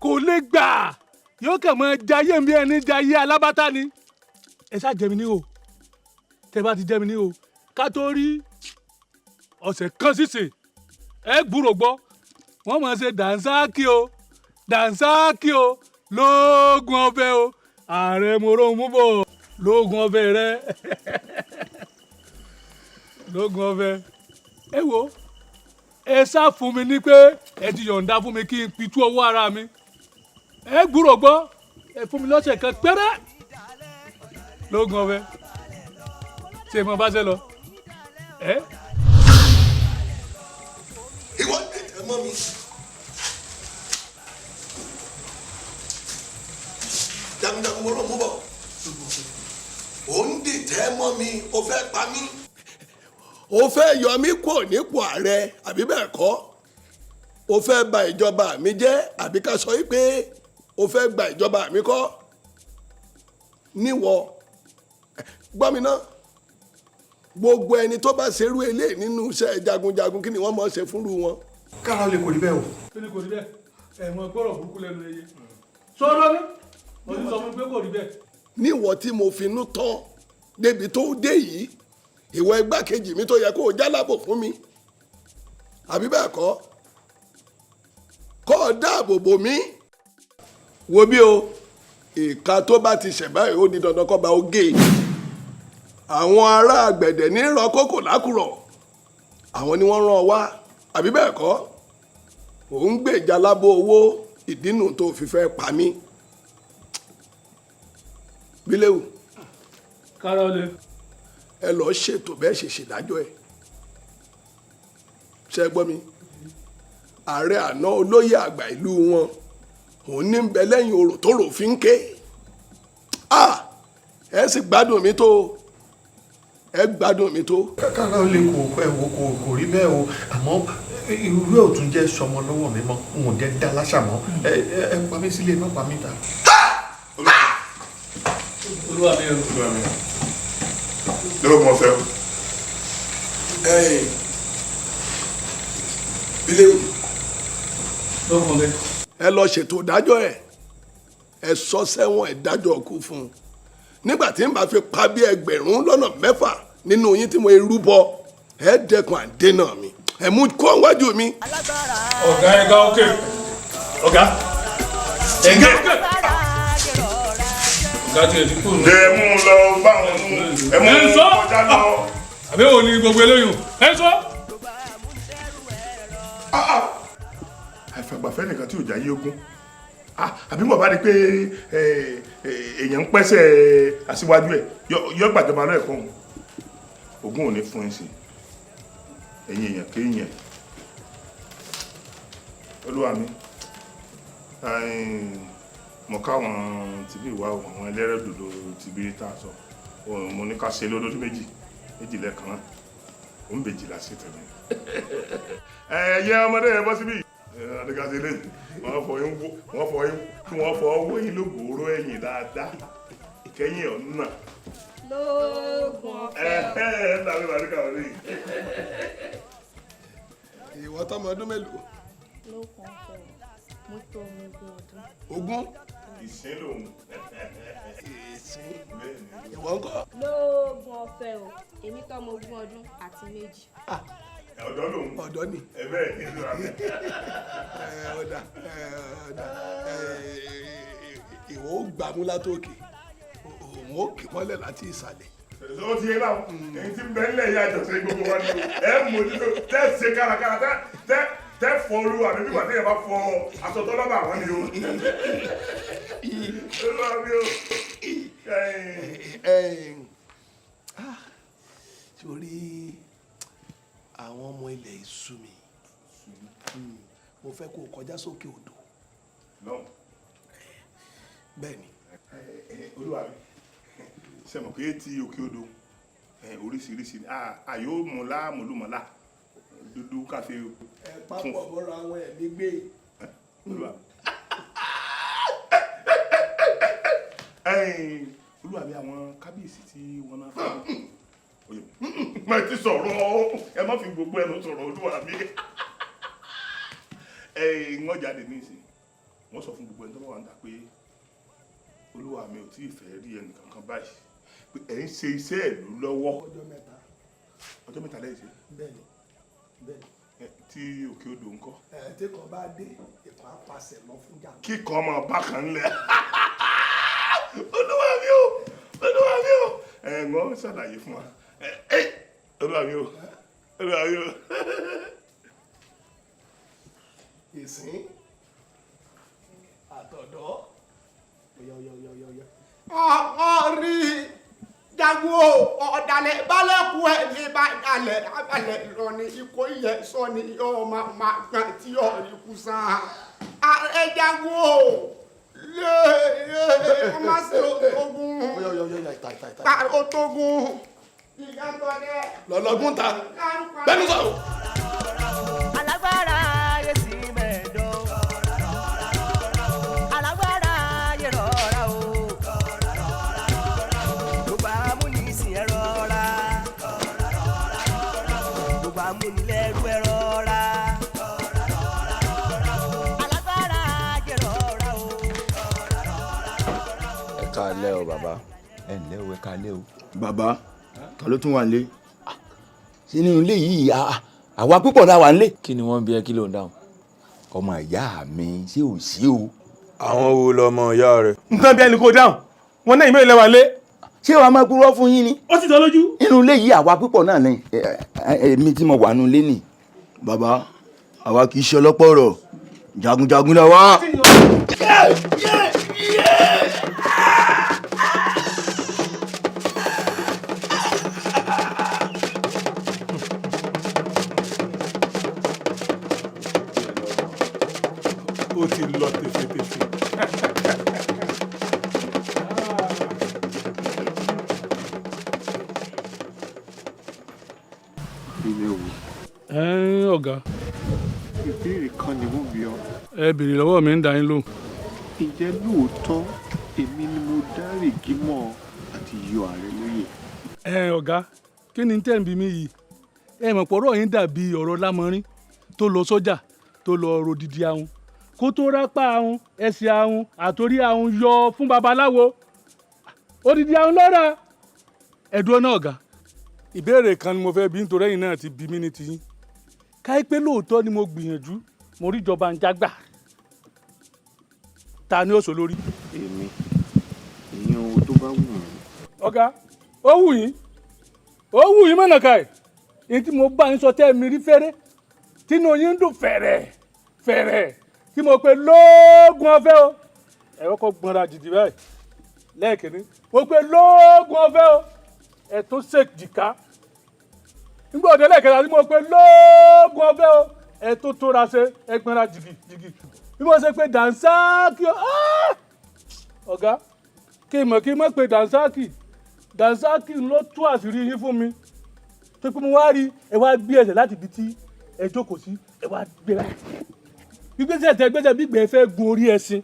kò lè gbà, yóò kàn mọ́ jayé bí ẹni jayé alábátá ni. Ẹ ṣáà jẹ mi ní o, tẹ bá ti jẹ mi ní o, ká tó rí ọ̀sẹ̀ kan sísè ẹ gbúrò gbọ́, wọ́n máa ṣe dànsákì o, dànsákì o, lóògùn ọbẹ̀ o, ààrẹ mòró mú bọ̀ lóògùn ọbẹ̀ rẹ, lóògùn ọbẹ̀. Ẹ wo, Ẹ sá fún mi ní pé ẹ ti yọ̀ǹda fún mi kí n pitú ọwọ́ ara mi. Ẹ gbúrò gbọ́, ẹ fún mi lọ́sẹ̀ kan péré. Lóògùn ọbẹ̀ ṣé mo bá ṣe lọ ẹ. Ìwọ tètè mọ́ mi. Jagunjagun mo rò mú bọ̀. Ò ń dìtẹ̀ mọ́ mi, o fẹ́ pa mí. O fẹ́ yọ mí kúrò nípò ààrẹ àbí bẹ́ẹ̀ kọ́. O fẹ́ ba ìjọba mi jẹ́ àbí ká sọ wípé o fẹ́ gba ìjọba mi kọ́. Níwọ gbọ́ mi ná, gbogbo ẹni tó bá ṣerú eléyìí nínú iṣẹ́ jagunjagun, kí ni wọ́n mọ̀ ṣe fúnrú wọn? Kára lè kò rí bẹ́ẹ̀ o. Kí ni kò rí bẹ́ẹ̀? Ẹ̀wọ̀n gbọ́rọ̀ burúkú lẹ́nu ẹyẹ sọ̀rọ̀ mi, mo ti sọ fún mi pé kò rí bẹ́ẹ̀. Níwọ tí mo finú tán débi tó dé yìí, ìwọ igbákejì mi tó yẹ kó o jálábò fún mi àbí bẹ́ẹ̀ kọ́, kó o dáàbò bò mí. Wo bí o, ìka tó bá ti ṣẹ̀ báyìí, ó di dandan kó bá o gé e. Àwọn ará àgbẹ̀dẹ̀ ní rọ kókò lákùrọ̀, àwọn ni wọ́n rán ọ wá àbí bẹ́ẹ̀ kọ́. Òun gbèjà lábọ́ owó ìdínú tó fi fẹ́ pa mí. Bíléwù. Kárọ̀lẹ̀. Ẹ lọ ṣètò bẹ́ẹ̀ ṣe ṣèdájọ́ ẹ̀. Ṣe gbọ́ mi? Ààrẹ àná, olóyè àgbà ìlú wọn, òun ní bẹ lẹ́yìn orò tó rò fi ń ké. Ẹ sì gbádùn mi tó, ẹ gbádùn mi tó. Kára ó lè kò ẹ wo kò rí bẹ́ẹ̀ o, àmọ́ irú ẹ̀ ò tún jẹ́ sọmọ lọ́wọ́ mi mọ́, n ò jẹ́ dá láṣà mọ́. Ẹ ẹ pa mí sílé, má pa mí ta. Olúwa mi o. Olúwa mi o. Lóògùn ọ̀fẹ́ o. Bíléwù. Lóògùn ọ̀fẹ́. Ẹ lọ ṣètò ìdájọ́ ẹ̀, ẹ sọ sẹ́wọ̀n, ẹ dájọ́ ọkú fún un. Nígbà tí n bá fi pa bí 6,000 nínú yín tí mo rú bọ, ẹ dẹ́kun àdénà mi, ẹ mú kó wájú mi. Ọ̀gá, ẹ̀gá òkè. Ọ̀gá, ẹ̀gá òkè. Ọ̀gá tiẹ̀ ti kúrò. Ẹ mú un lọ bá wọn mú ẹ mú un kọjá lọ. Àbí wo ni gbogbo eléyìí? Ẹ sọ. Àìfàgbàfẹ́ nìkan tí ò já yé ogún, àbí wọ́n bá rí i pé èèyàn ń pẹ́sẹ̀ aṣíwájú ẹ̀ yọ gbàjọba lọ́ẹ̀kọ́ òun. Ogún ò ní fún ẹ sí ẹ̀yin èèyàn kéèyàn. Olúwa mi, mo káwọn tìbí ìwà àwọn ẹlẹ́rìndòdò tìbí tá a sọ, mo ní ká ṣe lódójú méjì méjì lẹ́ẹ̀kan náà, ó ń bèjì lásì tẹ̀lé. Ẹ̀yẹ ọmọdé yẹn bọ́ síbí adékasí lè wọ́n fọ yín, wọ́n fọ yín kí wọ́n fọ owó yín lóògùn ẹ̀yìn dáadáa ìkẹyìn ọ̀nà. Lóògùn ọ̀fẹ́. Ẹ ẹ ẹ dàbí màdúkà wọlé yìí. Ìwọ tọmọ ọdún mélòó? Lóògùn ọ̀fẹ́, mo tó ọmọ 20 ọdún. 20? Ìsín lòun. Ìsín. Ìwọ ńkọ́? Lóògùn ọ̀fẹ́ o, èmi tọmọ 22 ọdún. Ọ̀dọ́ lòun. Ọ̀dọ́ ni. Ẹ bẹ́ẹ̀ ni ìlú àmì. Ọ̀dà ọ̀dà, ìwọ ó gbàmú látòkè, òun ó kì mọ́lẹ̀ láti ìsàlẹ̀. Ó ti yé báwọn èyí tí ń bẹ nílẹ̀ yìí, àjọṣe gbogbo wa ni o. Ẹ mójútó tẹ́ ṣe kárakára, tẹ́ tẹ́ fọ olúwa mi bí wà téèyàn bá fọ aṣọ tọ́lọ́bà wọn ni o. Olúwa mi o. Sórí àwọn ọmọ ilẹ̀ ìsú mi, mo fẹ́ kó o kọjá sókè odò. Bẹ́ẹ̀ ni. Olúwa mi, ṣe mọ̀ pé tí òkè odò oríṣiríṣi àyò mọ̀lá mọ̀lúmọ̀lá dúdú káfí. Ẹ papọ̀ mọ́ra àwọn ẹ̀mí gbé. Olúwa olúwa mi, àwọn kábíyèsí tí wọ́n náà fún mi mo ti sọ̀rọ̀, ẹ má fi gbogbo ẹnu sọ̀rọ̀. Olúwa mi, wọ́n jáde ní ìsìn, wọ́n sọ fún gbogbo ẹni tó bá wà ń ta pé olúwa mi ò tí ì fẹ́ rí ẹnì kankan báyìí, pé ẹ̀ ń ṣe iṣẹ́ ìlú lọ́wọ́. Ọjọ́ 3. Ọjọ́ 3 lẹ́yìn ṣe. Bẹ́ẹ̀ni, bẹ́ẹ̀ni. Tí òkè odò ńkọ́? Ẹ tí kan bá dé, ìkan á pàṣẹ lọ fún jà. Kíkan ọmọ bá kan lẹ. Olúwa mi o, olúwa mi o. Ẹ ń ṣàlàyé fún wa. Olúwa mi o, olúwa mi o. Ìsín àtọ̀dọ́. Ọ̀yá ọ̀yá ọ̀yá ọ̀yá ọ̀yá. Ọ̀rí jagun o, ọ̀dàlẹ̀ balẹ̀kù ẹ̀ ní bá dalẹ̀ abalẹ̀ lọ ní ikọ̀ iyẹ̀ sọ ni yóò máa máa gbọ̀n tí yóò rí kú sàn. Ààrẹ jagun o, lé lé ọmọ sí ogun. Ọ̀yá ọ̀yá ọ̀yá ìta ìta ìta. Pa otogun. Ìyàtọ̀ dẹ. Lọ́lọ́gún ta. Bẹ́ẹ̀ni sọ̀rọ̀. Alágbára ayé sì mẹ́ẹ̀dọ́. Alágbára ayé rọra o. Gbogbo amúnisìn ẹ rọra. Gbogbo amúnilẹ́rú ẹ rọra. Alágbára ayé rọra o. Ẹ káalẹ́ o, bàbá. Ẹ ǹlẹ́ o, ẹ káalẹ́ o. Bàbá, ta ló tún wà nílé? Sínú ilé yìí, àwa púpọ̀ la wà nílé. Kí ni wọ́n ń bí ẹ, kí ló ń dáhùn? Ọmọ ìyá mi, ṣé ò sí o? Àwọn wo lọmọ ìyá rẹ? Nǹkan bí ẹni kò dáhùn wọn náà ìmọ̀ ìlẹ́wà lé. Ṣé wàá máa gbúrọ́ fún yín ni? Ó sì tọ́ lójú. Inú ilé yìí, àwa púpọ̀ náà ni èmi tí mo wà nínú ilé nì. Bàbá, àwa kì í ṣe ọlọ́pọ̀ ọ̀rọ̀, jagunjagun la wá. Ó ti lọ tẹfẹtẹfẹ. Ilé wo? Ẹ ọ̀gá. Ìbéèrè kan ni mo bi ọ́. Ẹ béèrè lọ́wọ́ mi, ń dá yín lóhùn. Ǹjẹ́ lóòótọ́ èmi ni mo dá rìgímọ̀ àti yọ ààrẹ lóyè? Ẹ ọ̀gá, kí ni tẹ́ ń bi mí yìí? Ẹ mọ̀ pé ọ̀rọ̀ yín dàbí ọ̀rọ̀ lámọrin tó lọ sọ́jà tó lọ rodidi ahun, kó tó rápá ahun, ẹsẹ̀ ahun àtòrí ahun yọ fún babaláwo, odidi ahun lọ́ra ẹ̀dùn náà. Ọ̀gá, ìbéèrè kan ni mo fẹ́ bí, nítorí ẹ̀yin náà ti bí mí ní tiyín. Káyí pé lóòótọ́ ni mo gbìyànjú, mo rí ìjọba ń jágbà, ta ni ó sọ lórí? Èmi, ìyẹn owó tó bá wù mí. Ọ̀gá, ó wù yín, ó wù yín mọ̀nàkà ẹ̀ ní tí mo bá yín sọ tẹ́ mi rí fẹ́rẹ́, tínú yín ń dùn fẹ̀rẹ̀ fẹ̀rẹ̀, tí mo pe lóògùn ọ̀fẹ́ o, ẹ kọ́kọ́ gbọ́nra jìjì báyìí lẹ́ẹ̀kínní. Mo pe lóògùn ọ̀fẹ́ o, ẹ tún ṣèjìká. Nígbà òde lẹ́ẹ̀kẹta tí mo pe lóògùn ọ̀fẹ́ o, ẹ tún tóra ṣe, ẹ gbọ́nra jìgì jìgì. Bí mo ṣe pe dànsáàkì o, ọ̀gá, kí n mọ̀ kí n mọ̀ pé dànsáàkì dànsáàkì ló tú àṣírí yín fún mi, tó pé mo wá rí ẹ wá gbé ẹsẹ̀ láti ibi tí ẹ jókòó sí, ẹ wá gbéra gbígbésẹ̀ tẹ gbésẹ̀ bí gbẹ̀ fẹ́ gun orí ẹṣin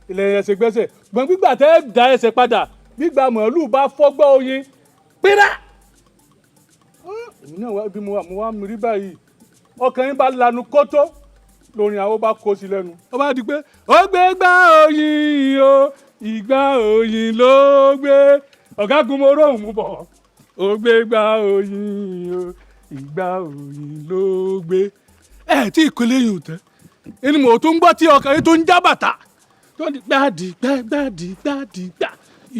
ilẹ̀ ẹsẹ̀ gbẹ́sẹ̀ gbọ̀n, gbígbà tẹ́ da ẹsẹ̀ padà gbígbà màálù bá fọ́gbọ́ oyin pírà. Èmi náà wá bí mo wà, mo wá mi rí báyìí, ọkàn yín bá lanu kótó lórin àwọn bá kó sí lẹ́nu, ó bá di pé ó gbé gbá oyin o, ìgbà oyin ló gbé ọ̀gágun, mo róhùn mú bọ̀, ó gbé gbá oyin o, ìgbà oyin ló gbé. Ẹ tí ìkọlé yìí ò tẹ́ ẹni mò ń tún gbọ́ tí ọkàn yìí tó ń já bàtà tó ń di gbàdí gbàdí gbàdí gbà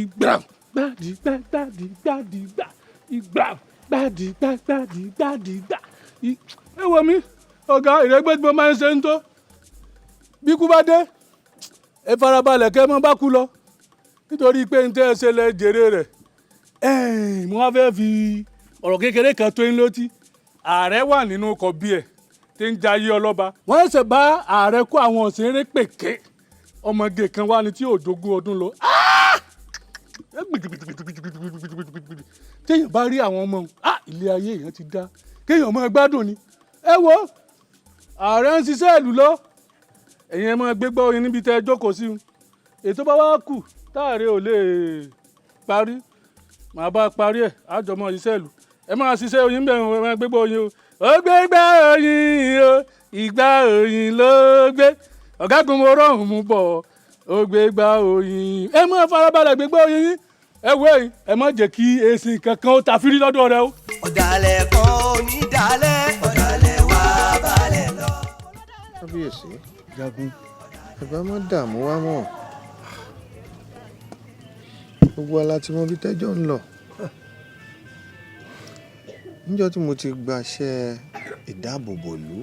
ìgbà gbàdí gbàdí gbàdí gbà ìgbà gbàdí gbàdí gbàdí gbà. Ẹ wo mi ọ̀gá, ìrẹ́gbẹ́ tí mo máa ń ṣe ń tó bí kú bá dé, ẹ farabalẹ̀ kẹ́ mọ́ bá kú lọ, nítorí pé n tẹ́ ẹ ṣe lẹ jèrè rẹ̀. Mo wá fẹ́ fi ọ̀rọ̀ kékeré kan tó ń létí. Ààrẹ wà nínú ọkọ̀ bí ẹ̀ tí ń jayé ọlọ́ba, wọ́n ṣẹ̀ṣẹ̀ bá ààrẹ kó àwọn òṣèré pèké ọmọge kan wá ní tí òjogún ọdún lọ. Téèyàn bá rí àwọn ọmọ òun, ilé ayé èèyàn ti dá, kéèyàn máa gbádùn ni. Ẹ wo, ààrẹ ń ṣiṣẹ́ ìlú lọ, ẹ̀yin ẹ máa gbégbá oyin níbi tẹ́ ẹ jókòó sí un. Ètò bá wá kù táàrẹ ò lè parí, màá bá parí ẹ̀, àjọmọ́ iṣẹ́ ìlú. Ẹ máa ṣiṣẹ́ oyin bẹ́ẹ̀, ẹ máa gbégbá oyin o. Ó gbé gbá oyin o, ìgbà oyin ló gbé ọ̀gágun, mo rọrùn mú bọ̀, ó gbé gbá oyin. Ẹ máa farabalẹ̀ gbégbá oyin yín. Ẹ wo ẹ̀yin, ẹ má jẹ́ kí èsì kankan ó ta fírí lọ́dọ̀ rẹ o. Ọ̀dàlẹ̀ kan ò ní dalẹ̀, ọ̀dàlẹ̀ wá balẹ̀ lọ. Kábíyèsí, jagun, ẹ bá má dààmú wá mọ́. Gbogbo ala tí wọ́n bí tẹ́jọ́ ń lọ. Níjọ́ tí mo ti gbaṣẹ́ ìdáàbòbò ìlú,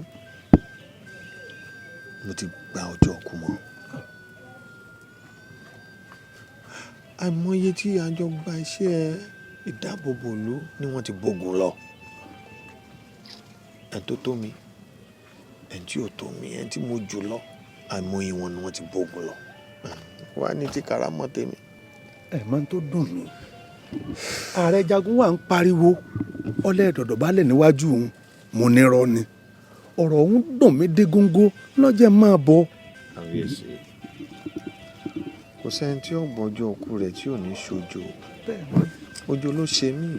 Mo ti gba ọjọ́ kú mọ́. Àìmọye tí a jọ gba iṣẹ́ ìdáàbòbò ìlú ni wọ́n ti bógun lọ. Ẹni tó tó mi, ẹni tí ò tó mi, ẹni tí mo jù lọ, àìmọye wọn ni wọ́n ti bógun lọ. Wá ní ti karamọ́ tèmi. Ẹ mọ tó dùn mí, ààrẹ jagun wa ń pariwo ọlẹ́ dọ̀dọ̀ balẹ̀ níwájú òun. Mo nírọ́ ni ọ̀rọ̀ òun dùn mí dé góńgó lọ́jọ́ máa bọ̀. Kábíyèsí, kò sẹ́ni tí ó gbọ́jọ́ òkú rẹ̀ tí ò ní ṣojo. Ojo ló ṣe mí.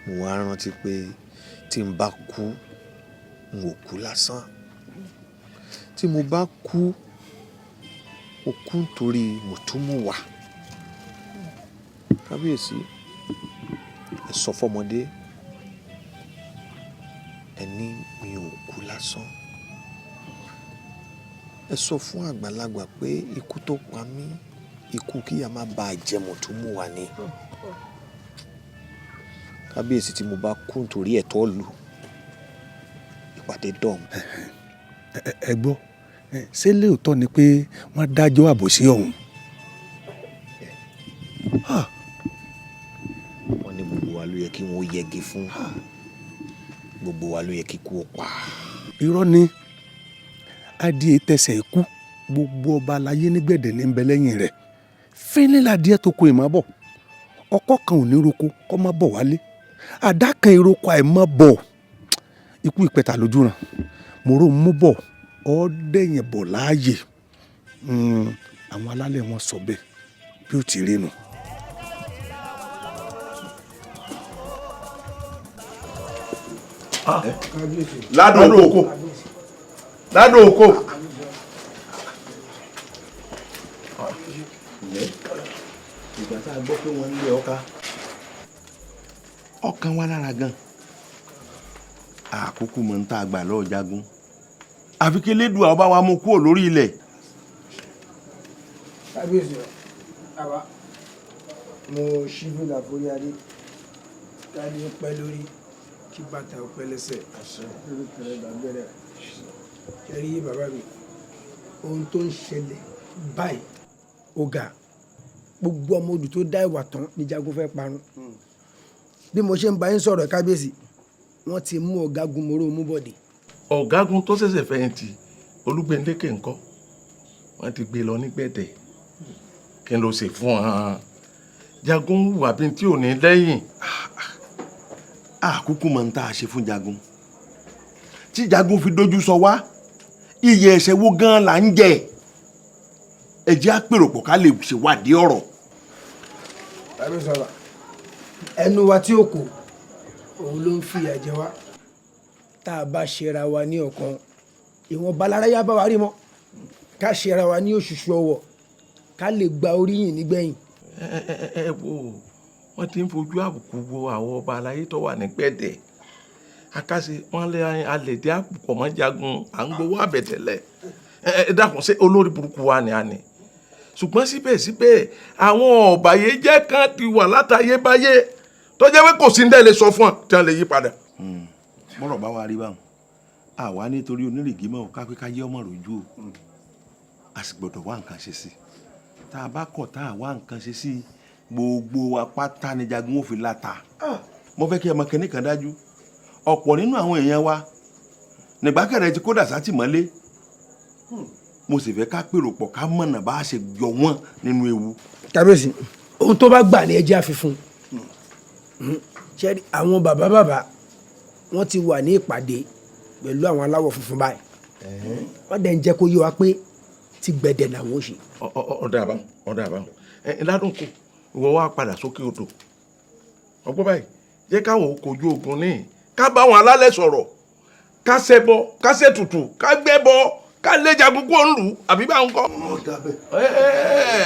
Mo wá rántí pé tí n bá kú, n ò kú lásán. Tí mo bá kú, mo kú nítorí mùtúmùwà. Kábíyèsí, ẹ sọ fọmọdé ẹ ní mi ò kú lásán. Ẹ sọ fún àgbàlagbà pé ikú tó pa mí, ikú kíyà má bàa jẹ mùtúmùwà ni. Kábíyèsí, tí mo bá kú nítorí ẹ̀tọ́ ìlú, ìpàdé dọ̀hún. Ẹ gbọ́, ṣé lóòótọ́ ni pé wọ́n dájọ́ àbòsí ọ̀hún? Wọ́n ní gbogbo wa ló yẹ kí wọ́n yẹgi fún, gbogbo wa ló yẹ kí kú ó pa. Irọ́ ni, adìẹ tẹsẹ̀ ikú. Gbogbo ọba aláyé nígbẹ̀dẹ̀ ní bẹ lẹ́yìn rẹ̀. Fínlẹ̀ ládìẹ tó kó ìmọ̀ bọ̀. Ọkọ̀ kan ò ní roko kọ́ má bọ̀ wálé, àdá kan ìroko àìmọ́ bọ̀. Ikú ìpẹ̀tà lójú ràn mòró mú bọ̀ ọ́ dẹ̀yìn bọ̀ láàyè. Àwọn alálẹ̀ wọn sọ bẹ́ẹ̀ bí ó ti rí nu. Ládùn oko, ládùn oko. Ìgbà tá a gbọ́ pé wọ́n ń lé ọkà, ọkàn wa lára gan. Àkókò mọ̀ ń tá a gbà lọ́ọ́ jagun, àfi kí Elédùà ọba wa mú kúrò lórí ilẹ̀. Kábíyèsí ọ bàbá, mo ṣí fìlà forí adé. Káàdì ń pẹ́ lórí, kí bàtà ó pẹ́ lẹ́sẹ̀, lórí tẹ̀lé gbàgbẹ́rẹ́ ṣe rí. Bàbá mi, ohun tó ń ṣẹlẹ̀ báyìí ó ga. Gbogbo ọmọ odù tó dá ìwà tán ní jagun fẹ́ parun. Bí mo ṣe ń bá yín sọ̀rọ̀, kábíyèsí, wọ́n ti mú ọ̀gágun Mòró Múbọ̀dé. Ọ̀gágun tó ṣẹ̀ṣẹ̀ fẹ̀yìntì Olúgbéndékè ńkọ́? Wọ́n ti gbé lọ ní gbẹ̀dẹ̀. Kí n ló ṣe fún wọn? Jagun hùwà bíi tí ò ní lẹ́yìn. Àkúkú mọ̀ ń tá a ṣe fún jagun tí jagun fi dojú sọ wá. Iye ẹ̀ṣẹ̀ wo gan-an là ń jẹ? Ẹ jẹ́ á pèrò pọ̀ ká lè ṣèwádìí ọ̀rọ̀. Tàbí sọ̀rọ̀ ẹnu wa tí ó kù, òun ló ń fìyà jẹ wá. Tá a bá ṣera wa ní ọ̀kan, ìwọ̀nba láráyá bá wa rí mọ́. Ká ṣera wa ní òṣùṣù ọwọ̀, ká lè gba oríyìn nígbẹ̀yìn. Ẹ ẹ ẹ wo, wọ́n ti ń fojú àbùkù wo àwọn ọba aláyé tó wà ní gbẹ̀dẹ̀ akásí. Wọ́n lé alẹ̀ dé àpòpọ̀ mọ́ jagun, à ń gbowó àbẹ̀tẹ̀lẹ̀. Ẹ ẹ dákun, ṣé olórí burúkú wa ni a ní? Ṣùgbọ́n síbẹ̀síbẹ̀, àwọn ọ̀bàyéjẹ́ kan ti wà látayébáyé tó jẹ́ pé kò sí ní tẹ́lẹ̀ sọ fún ọ tí wọ́n lè yí padà. Bọ́rọ̀ bá wa rí báwọn, àwa nítorí onírìgì mọ́ ká pé ká yé ọmọ rojú o, a sì gbọ́dọ̀ wá nǹkan ṣe sí i. Tá a bá kọ̀ tá a wá nǹkan ṣe sí i, gbogbo wa pátá ni jagun ó fi láta. Mo fẹ́ kí ẹ mọ kinní kan dájú: ọ̀pọ̀ nínú àwọn èèyàn wa nígbàkẹ̀rẹ̀ ti kó dàsá tì mọ́lé. Mo sì fẹ́ ká pèrò pọ̀, ká mọ̀nà bá a ṣe yọ wọ́n nínú ewu. Kábíyèsí, ohun tó bá gbà ní ẹjẹ́ àfihàn ṣe. Àwọn bàbá bàbá wọn ti wà ní ìpàdé pẹ̀lú àwọn aláwọ̀ funfun báyìí. Wọ́n dẹ̀ ń jẹ́ kó yé wa pé ti gbẹ̀dẹ̀ làwọn ò ṣe. Ọ̀dà àbá, ọ̀dà àbá. Ẹ ládùn kù, ìwọ wá padà sókè odò ọgbọ́n báyìí. Jẹ́ káwọn kojú ogun ní, ká bá wọn alálẹ̀ sọ̀rọ̀, ká ṣẹbọ, ká ṣètùtù, ká gbẹ́bọ, ká lé jagun kúrò ń lù ú, àbí bá ń kọ́. Ọ̀dà bẹ́ẹ̀. Ẹ ẹ ẹ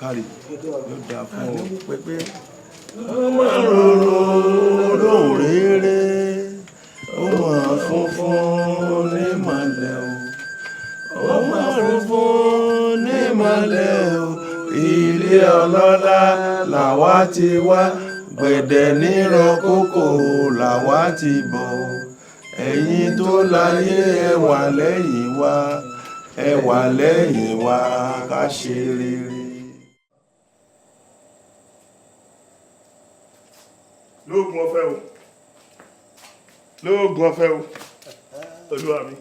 kárí, yóò dáa fún ọ. Ọmọ rorò lóhùn rere, ó mọ̀ funfun ní mọ̀lẹ́ o, ó mọ̀ funfun ní mọ̀lẹ́ o. Ilé ọlọ́lá làwa ti wá, gbẹ̀dẹ̀ nírọ̀ kókò làwa ti bọ̀. Ẹ̀yin tó láyé, ẹ wà lẹ́yìn wa, ẹ wà lẹ́yìn wa ká ṣe rere. Lóògùn ọ̀fẹ́ o, lóògùn ọ̀fẹ́ o, olúwa mi,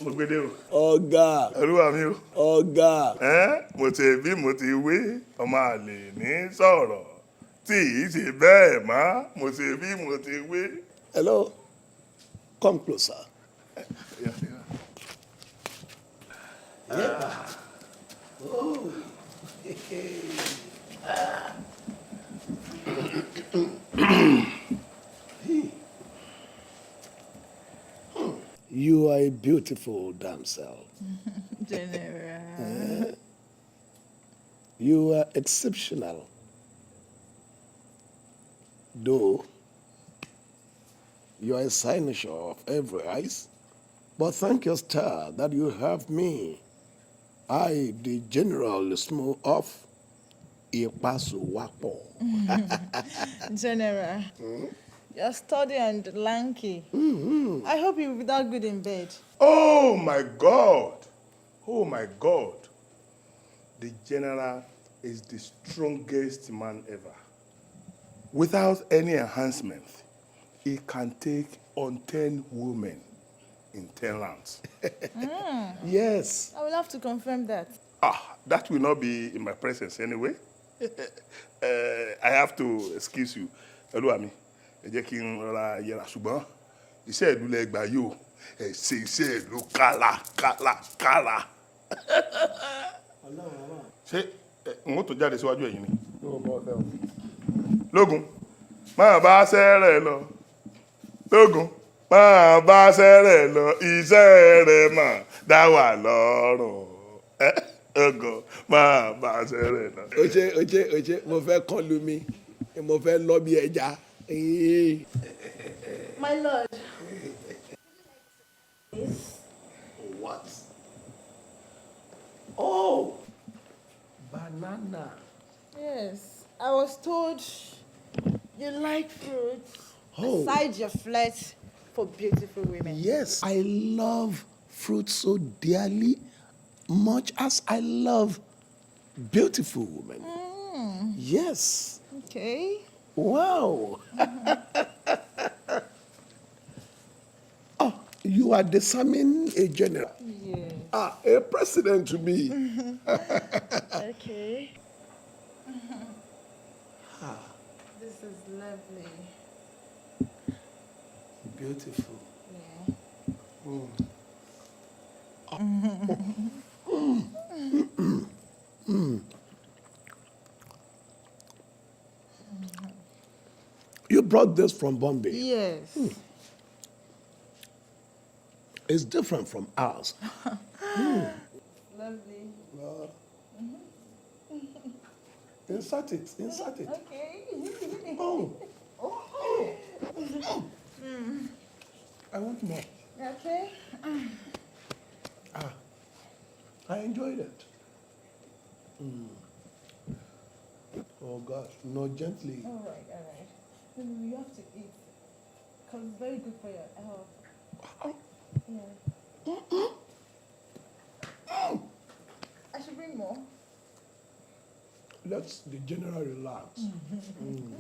mo gbédè o. Ọ̀gá. Olúwa mi o. Ọ̀gá. Ẹ́ mo ti bí mo ti wí, ọmọ àlè ní sọ̀rọ̀ tí ì ṣe bẹ́ẹ̀ mọ́, mo ti bí mo ti wí. Hello, come closer. Yeah. Oh. You are a beautiful damsel. General. Eh? You are exceptional. Though you are a cynosure of every eyes, but thank your star that you have me. I, the General Small of Ipasowapo. General. You're sturdy and lanky. I hope you'll be that good in bed. Oh my God! Oh my God! The general is the strongest man ever. Without any enhancement, he can take on 10 women in 10 rounds. Yes. I will have to confirm that. Ah, that will not be in my presence anyway. I have to excuse you. Olúwa mi, ẹ jẹ́ kí n rọra yẹra, ṣùgbọ́n iṣẹ́ ìlú lẹ gbà yìí o. Ẹ ṣe iṣẹ́ ìlú kára kára kára. Ṣé n ó tó jáde síwájú ẹ̀yin ni? Lógun, máa bá sẹ́rẹ̀ lọ. Lógun, máa bá sẹ́rẹ̀ lọ. Iṣẹ́ rẹ̀ máa dá wà lọ́rùn. Ogun, máa bá sẹ́rẹ̀ lọ. O ṣe, o ṣe, o ṣe, mo fẹ́ kán lu mi, mo fẹ́ lọ bí ẹja. My lord. What? Oh, banana. Yes, I was told you like fruits. Oh. Besides your flirt for beautiful women. Yes, I love fruit so dearly, much as I love beautiful women. Yes. Okay. Wow. Oh, you are disarming a general. Yes. Ah, a president to be. Okay. Ah, This is lovely. Beautiful. Yeah. You brought this from Bombay. Yes. It's different from ours. Lovely. Insert it. Insert it. Okay. Oh. Oh. I want more. Okay. Ah, I enjoyed it. Oh gosh, no, gently. All right, all right. No, no, you have to eat. Because it's very good for your health. Yeah. I should bring more. Let the general relax. Mm.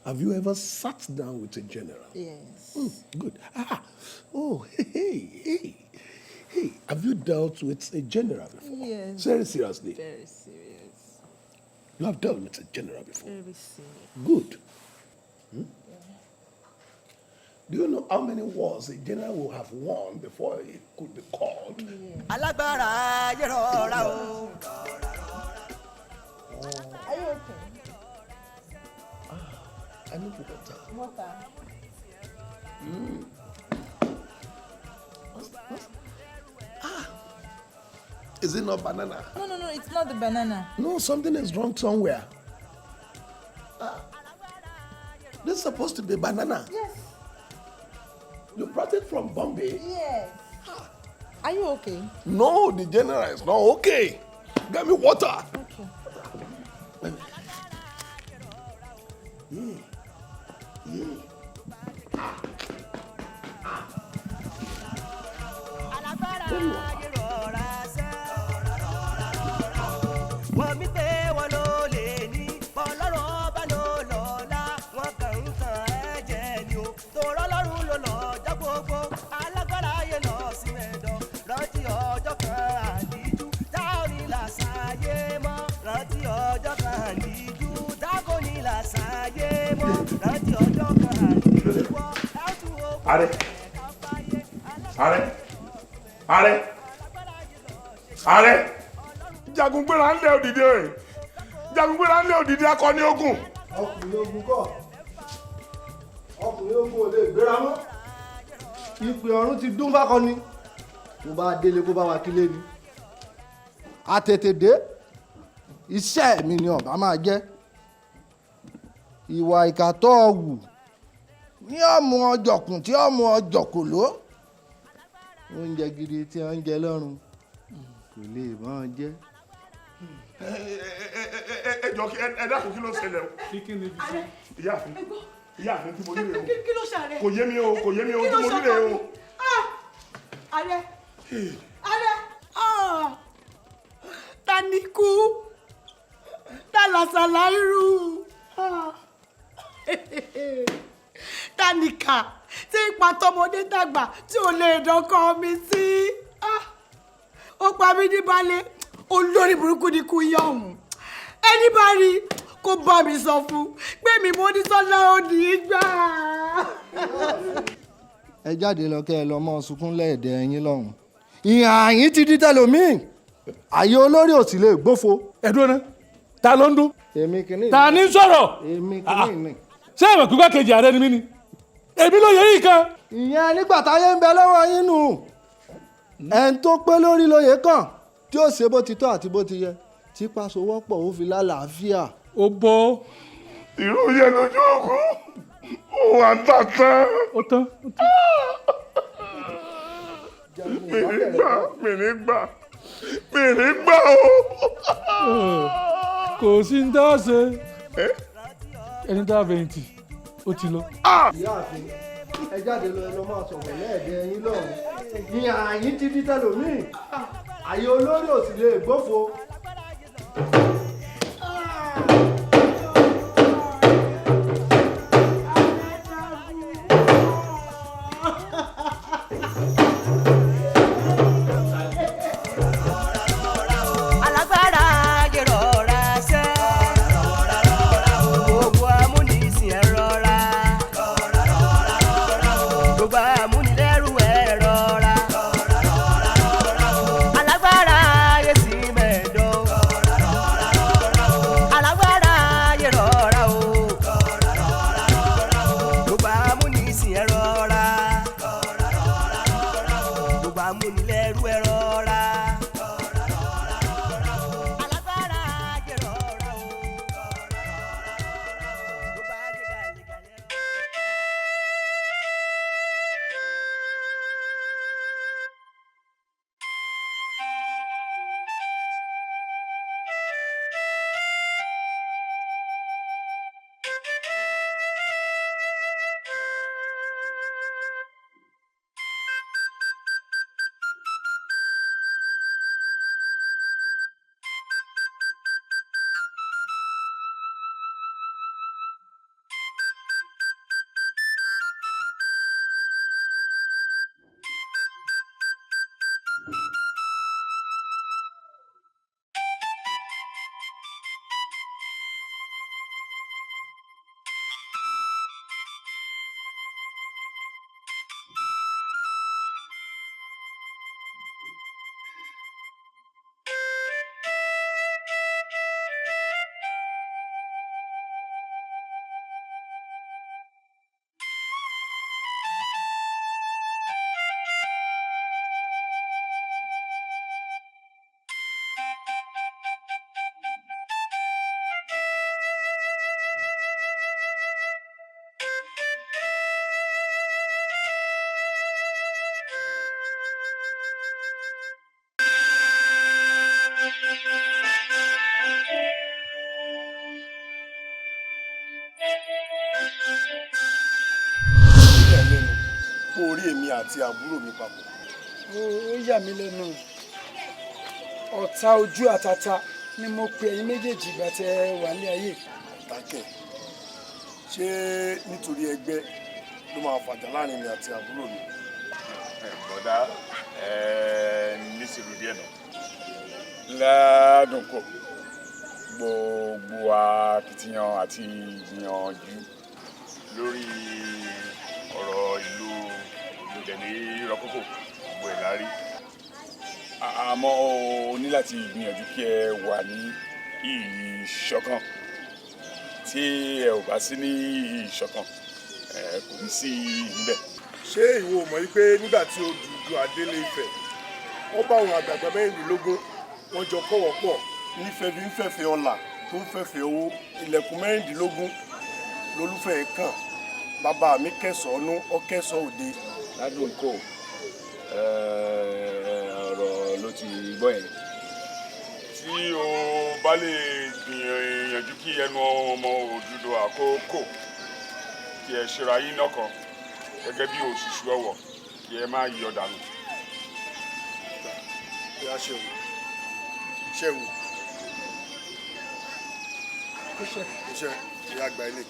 Have you ever sat down with a general? Yes. Good. Ah, oh, hey, hey, hey. Hey, have you dealt with a general before? Yes. Very seriously. Very serious. You have dealt with a general before. Very serious. Good. Do you know how many wars a general will have won before he could be called? Alágbára ayé, rọra o. Are you okay? I need water. Water. Ah. Is it not banana? No, no, no, it's not the banana. No, something is wrong somewhere. Ah. This is supposed to be banana. Yes. You brought it from Bombay? Yes. Are you okay? No, the general is not okay. Get me water. Okay. Wọ́n mi pé wọ́n ló lè ní ọlọ́run ọba ló lọ́la, wọ́n kàn ń tàn ẹ́ jẹ ni o, tòrọ́ lọ́rùn ló lọ́jọ́ gbogbo. Alágbára ayé lọ sí mẹ́dọ̀, rántí ọjọ́ kan àdíjú tá ò ní làṣàyé mọ́, rántí ọjọ́ kan àdíjú tá kò ní làṣàyé mọ́, rántí ọjọ́ kan àdíjú wọ́. Ààrẹ, ààrẹ, ààrẹ, ààrẹ, jagungbéra ń lé òdìdí rẹ, jagungbéra ń lé òdìdí akọni ogun. Ọkùnrin ogun kọ́, ọkùnrin ogun ò lè gbéra mọ́. Ìpè ọ̀run ti dún fákọni, kó bá délé kó bá wa kílé ni. Àtètè dé iṣẹ́ mi ni ọba máa jẹ́. Ìwà ìkà tó o wù ní ọ̀mù ọjọ̀kùn tí ọ̀mù ọjọ̀kòló. Oúnjẹ gidi tí wọ́n ń jẹ lọ́run kò lè mọ́ ọ jẹ́. Ẹ jọ, ẹ dákun, kí ló ṣẹlẹ̀ o? Ìyáàfin, ìyáàfin, tí mo rí rè o. Kí ló ṣàrẹ? Kò yé mi o, kò yé mi o, tí mo rí rè o. Ààrẹ, ààrẹ, ta ni kú, ta làṣàlà irú, ta nìkà tí ipa tọmọdé tàgbà tí ò lè dọkọ mi sí? Ó pa mí ní balẹ̀, olórí burúkú ni kú yá ọ̀hún. Ẹni bá rí kó bá mi sọ fún pé mi mo ní sọ́lá ò ní í gbà. Ẹ jáde lọ, kẹ́ ẹ lọ mọ́ sunkún lẹ́ẹ̀dẹ̀ ẹ̀yìn lọ́hùn. Ìhàn àyín ti di tẹlòmíì, àyè olórí ò sì lè gbófo. Ẹ dúró ná, ta ló ń dún? Èmi kìíní. Ta ni ń sọ̀rọ̀? Èmi kìíní ni. Ṣé ìmọ̀ pípa kejì ààrẹ ni mí ni? Èmi ló yẹ yìí kan. Ìyẹn nígbà táyé ń bẹ lọ́wọ́ yín nù. Ẹn tó pé lórí lóye kàn tí ó ṣe bó ti tọ́ àti bó ti yẹ, tí pàṣẹwọ́pọ̀ ó fi lálàáfíà. Ó bọ́. Ìró yẹn lójú òkú, òun à ń tà tán. Ó tán. Mi ní gbà, mi ní gbà, mi ní gbà o. Kò sí ní tá a ṣe, ẹni tá a fẹ̀yìntì ó ti lọ. Ìyáàfin, ẹ jáde lọ, ẹ lọ máa sọ̀rọ̀ lẹ́ẹ̀dẹ̀ ẹ̀yìn lọ́hùn. Ìhàn àyín ti di tẹlòmíì, àyè olórí ò sì lè gbófo. Alágbára ayé rọra ṣẹ́, gbogbo amúnisìn ẹ rọra, gbogbo amúnilẹ́rù ẹ rọra. Alágbára ayé sì mẹ́dọ̀. Ó yà lẹ́nu kó o rí èmi àti àbúrò mi papọ̀. Ó yà mí lẹ́nu. Ọ̀tá ojú àtàtà ni mo pe ẹ̀yin méjèèjì ìgbà tẹ wà ní ayé. Ọ̀tá kẹ̀? Ṣé nítorí ẹgbẹ́ ló máa fàjà láàrin mi àti àbúrò mi? Bọ̀dá, ẹ ní sùúrù díẹ̀ náà. Ládùn kò gbogbo akitiyan àti ìgbìyànjú lórí ọ̀rọ̀ ìlú Ìdẹ̀ní Rọ́kókò, gbogbo ẹ̀ la rí, àmọ́ o ní láti gbìyànjú kí ẹ wà ní ìṣọ̀kan. Tí ẹ ò bá sí ní ìṣọ̀kan, ẹ kò ní sí níbẹ̀. Ṣé ìwọ ò mọ̀ wípé nígbà tí Odùduwà délé Ifẹ̀, wọ́n bá àwọn àgbààgbà 24, wọ́n jọ kọ́wọ́ pọ̀ nífẹ̀ẹ́ fi ń fẹ̀fẹ̀ ọlà tó ń fẹ̀fẹ̀ owó, ilẹ̀kùn 16 lolúfẹ́ kàn, bàbá mi kẹsàn-án ọkẹsàn òde. Ládùn kò, ọ̀rọ̀ ló ti gbọ́ yẹn. Tí o bá lè gbìyànjú kí ẹnu ọmọ Odùduwà kó kò, kí ẹ ṣera yín lọ́kàn gẹ́gẹ́ bí òṣùṣù ọwọ̀, kí ẹ má yọ dànù. Ìyá ṣeun ṣeun iṣẹ́ ìyá àgbà ilé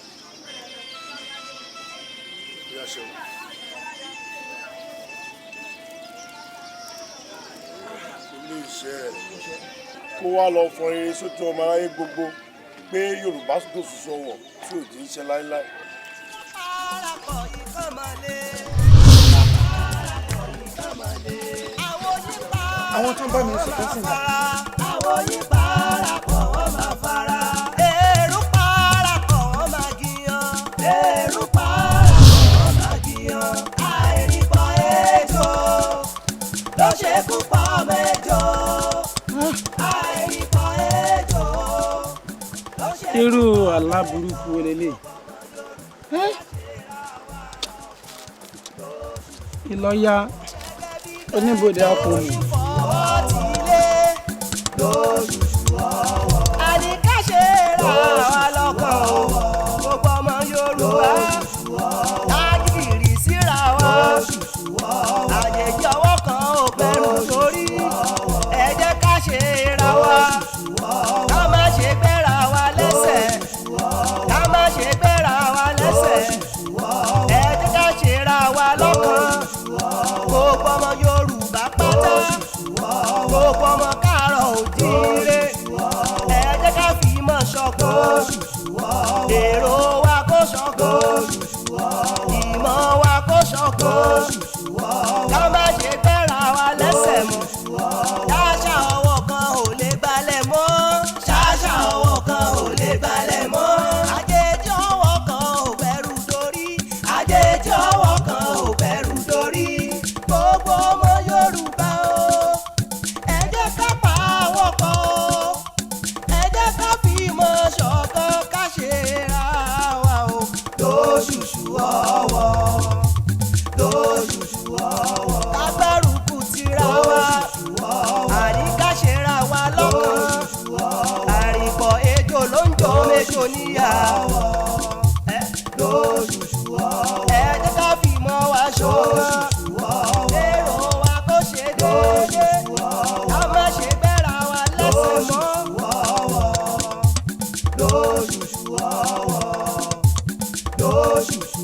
ìyá ṣeun. Ilé iṣẹ́ kó wá lọ fọn rere sójú ọmọ aráyé gbogbo pé Yorùbá tó ṣoṣo wọ̀ tí ò jí ń ṣe láéláé. Parapọ̀ ìkọ́mọ̀lé. Àwọn tó ń bá mi sọ̀tún sí mi. Àwọn yìí parapọ̀ wọ́n máa fara. Èrú parapọ̀ wọ́n máa gíyan. Èrú parapọ̀ wọ́n máa gíyan. Àìrípọ̀ ejò ló ṣekú pa ọmọ ejò. Àìrípọ̀ ejò ló ṣekú. Irú àlá burúkú wo lélẹ̀? Ìlọ́ya oníbodè akọni. Àní ká ṣe ra wa lọ́kàn o, gbogbo ọmọ Yorùbá. Lágìrì síra wa. Àjèjì ọwọ́ kan ò gbẹ́rù sórí. Ẹ jẹ́ ká ṣe ra wa. Ká má ṣe gbéra wa lẹ́sẹ̀. Ká má ṣe gbéra wa lẹ́sẹ̀. Ẹ jẹ́ ká ṣe ra wa lọ́kàn. Gbogbo ọmọ Yorùbá pátá. Gbogbo ọmọ káàárọ̀ òjíire. Ẹ jẹ́ ká fi ìmọ̀ ṣọ̀kan. Èrò wa kó ṣọ̀kan. Ìmọ̀ wa kó ṣọ̀kan. Ká má ṣe gbéra wa lẹ́sẹ̀ mọ́. Ṣáṣá ọwọ́ kan ò lè gbalẹ̀ mọ́. Ṣáṣá ọwọ́ kan ò lè gbalẹ̀ mọ́. Àjèjì ọwọ́ kan ò bẹ̀rù dórí. Àjèjì ọwọ́ kan ò bẹ̀rù dórí. Gbogbo ọmọ Yorùbá o, ẹ jẹ́ ká pa àwọ̀ pọ̀ o. Ẹ jẹ́ ká fi ìmọ̀ ṣọ̀kan ká ṣe ra wa o. Lóṣùṣù ọwọ́, lóṣùṣù ọwọ́. Ká gbárùkù tira wa. Àní ká ṣe ra wa lọ́kàn. Àrìnpọ̀ ejò ló ń jọ méjò níyà. Lóṣùṣù ọwọ́. Ẹ jẹ́ ká fi ìmọ̀ wa ṣọ̀kan. Èrò wa kó ṣe déédéé. Ká má ṣe gbéra wa lẹ́sẹ̀ mọ́. Lóṣùṣù ọwọ́, lóṣùṣù.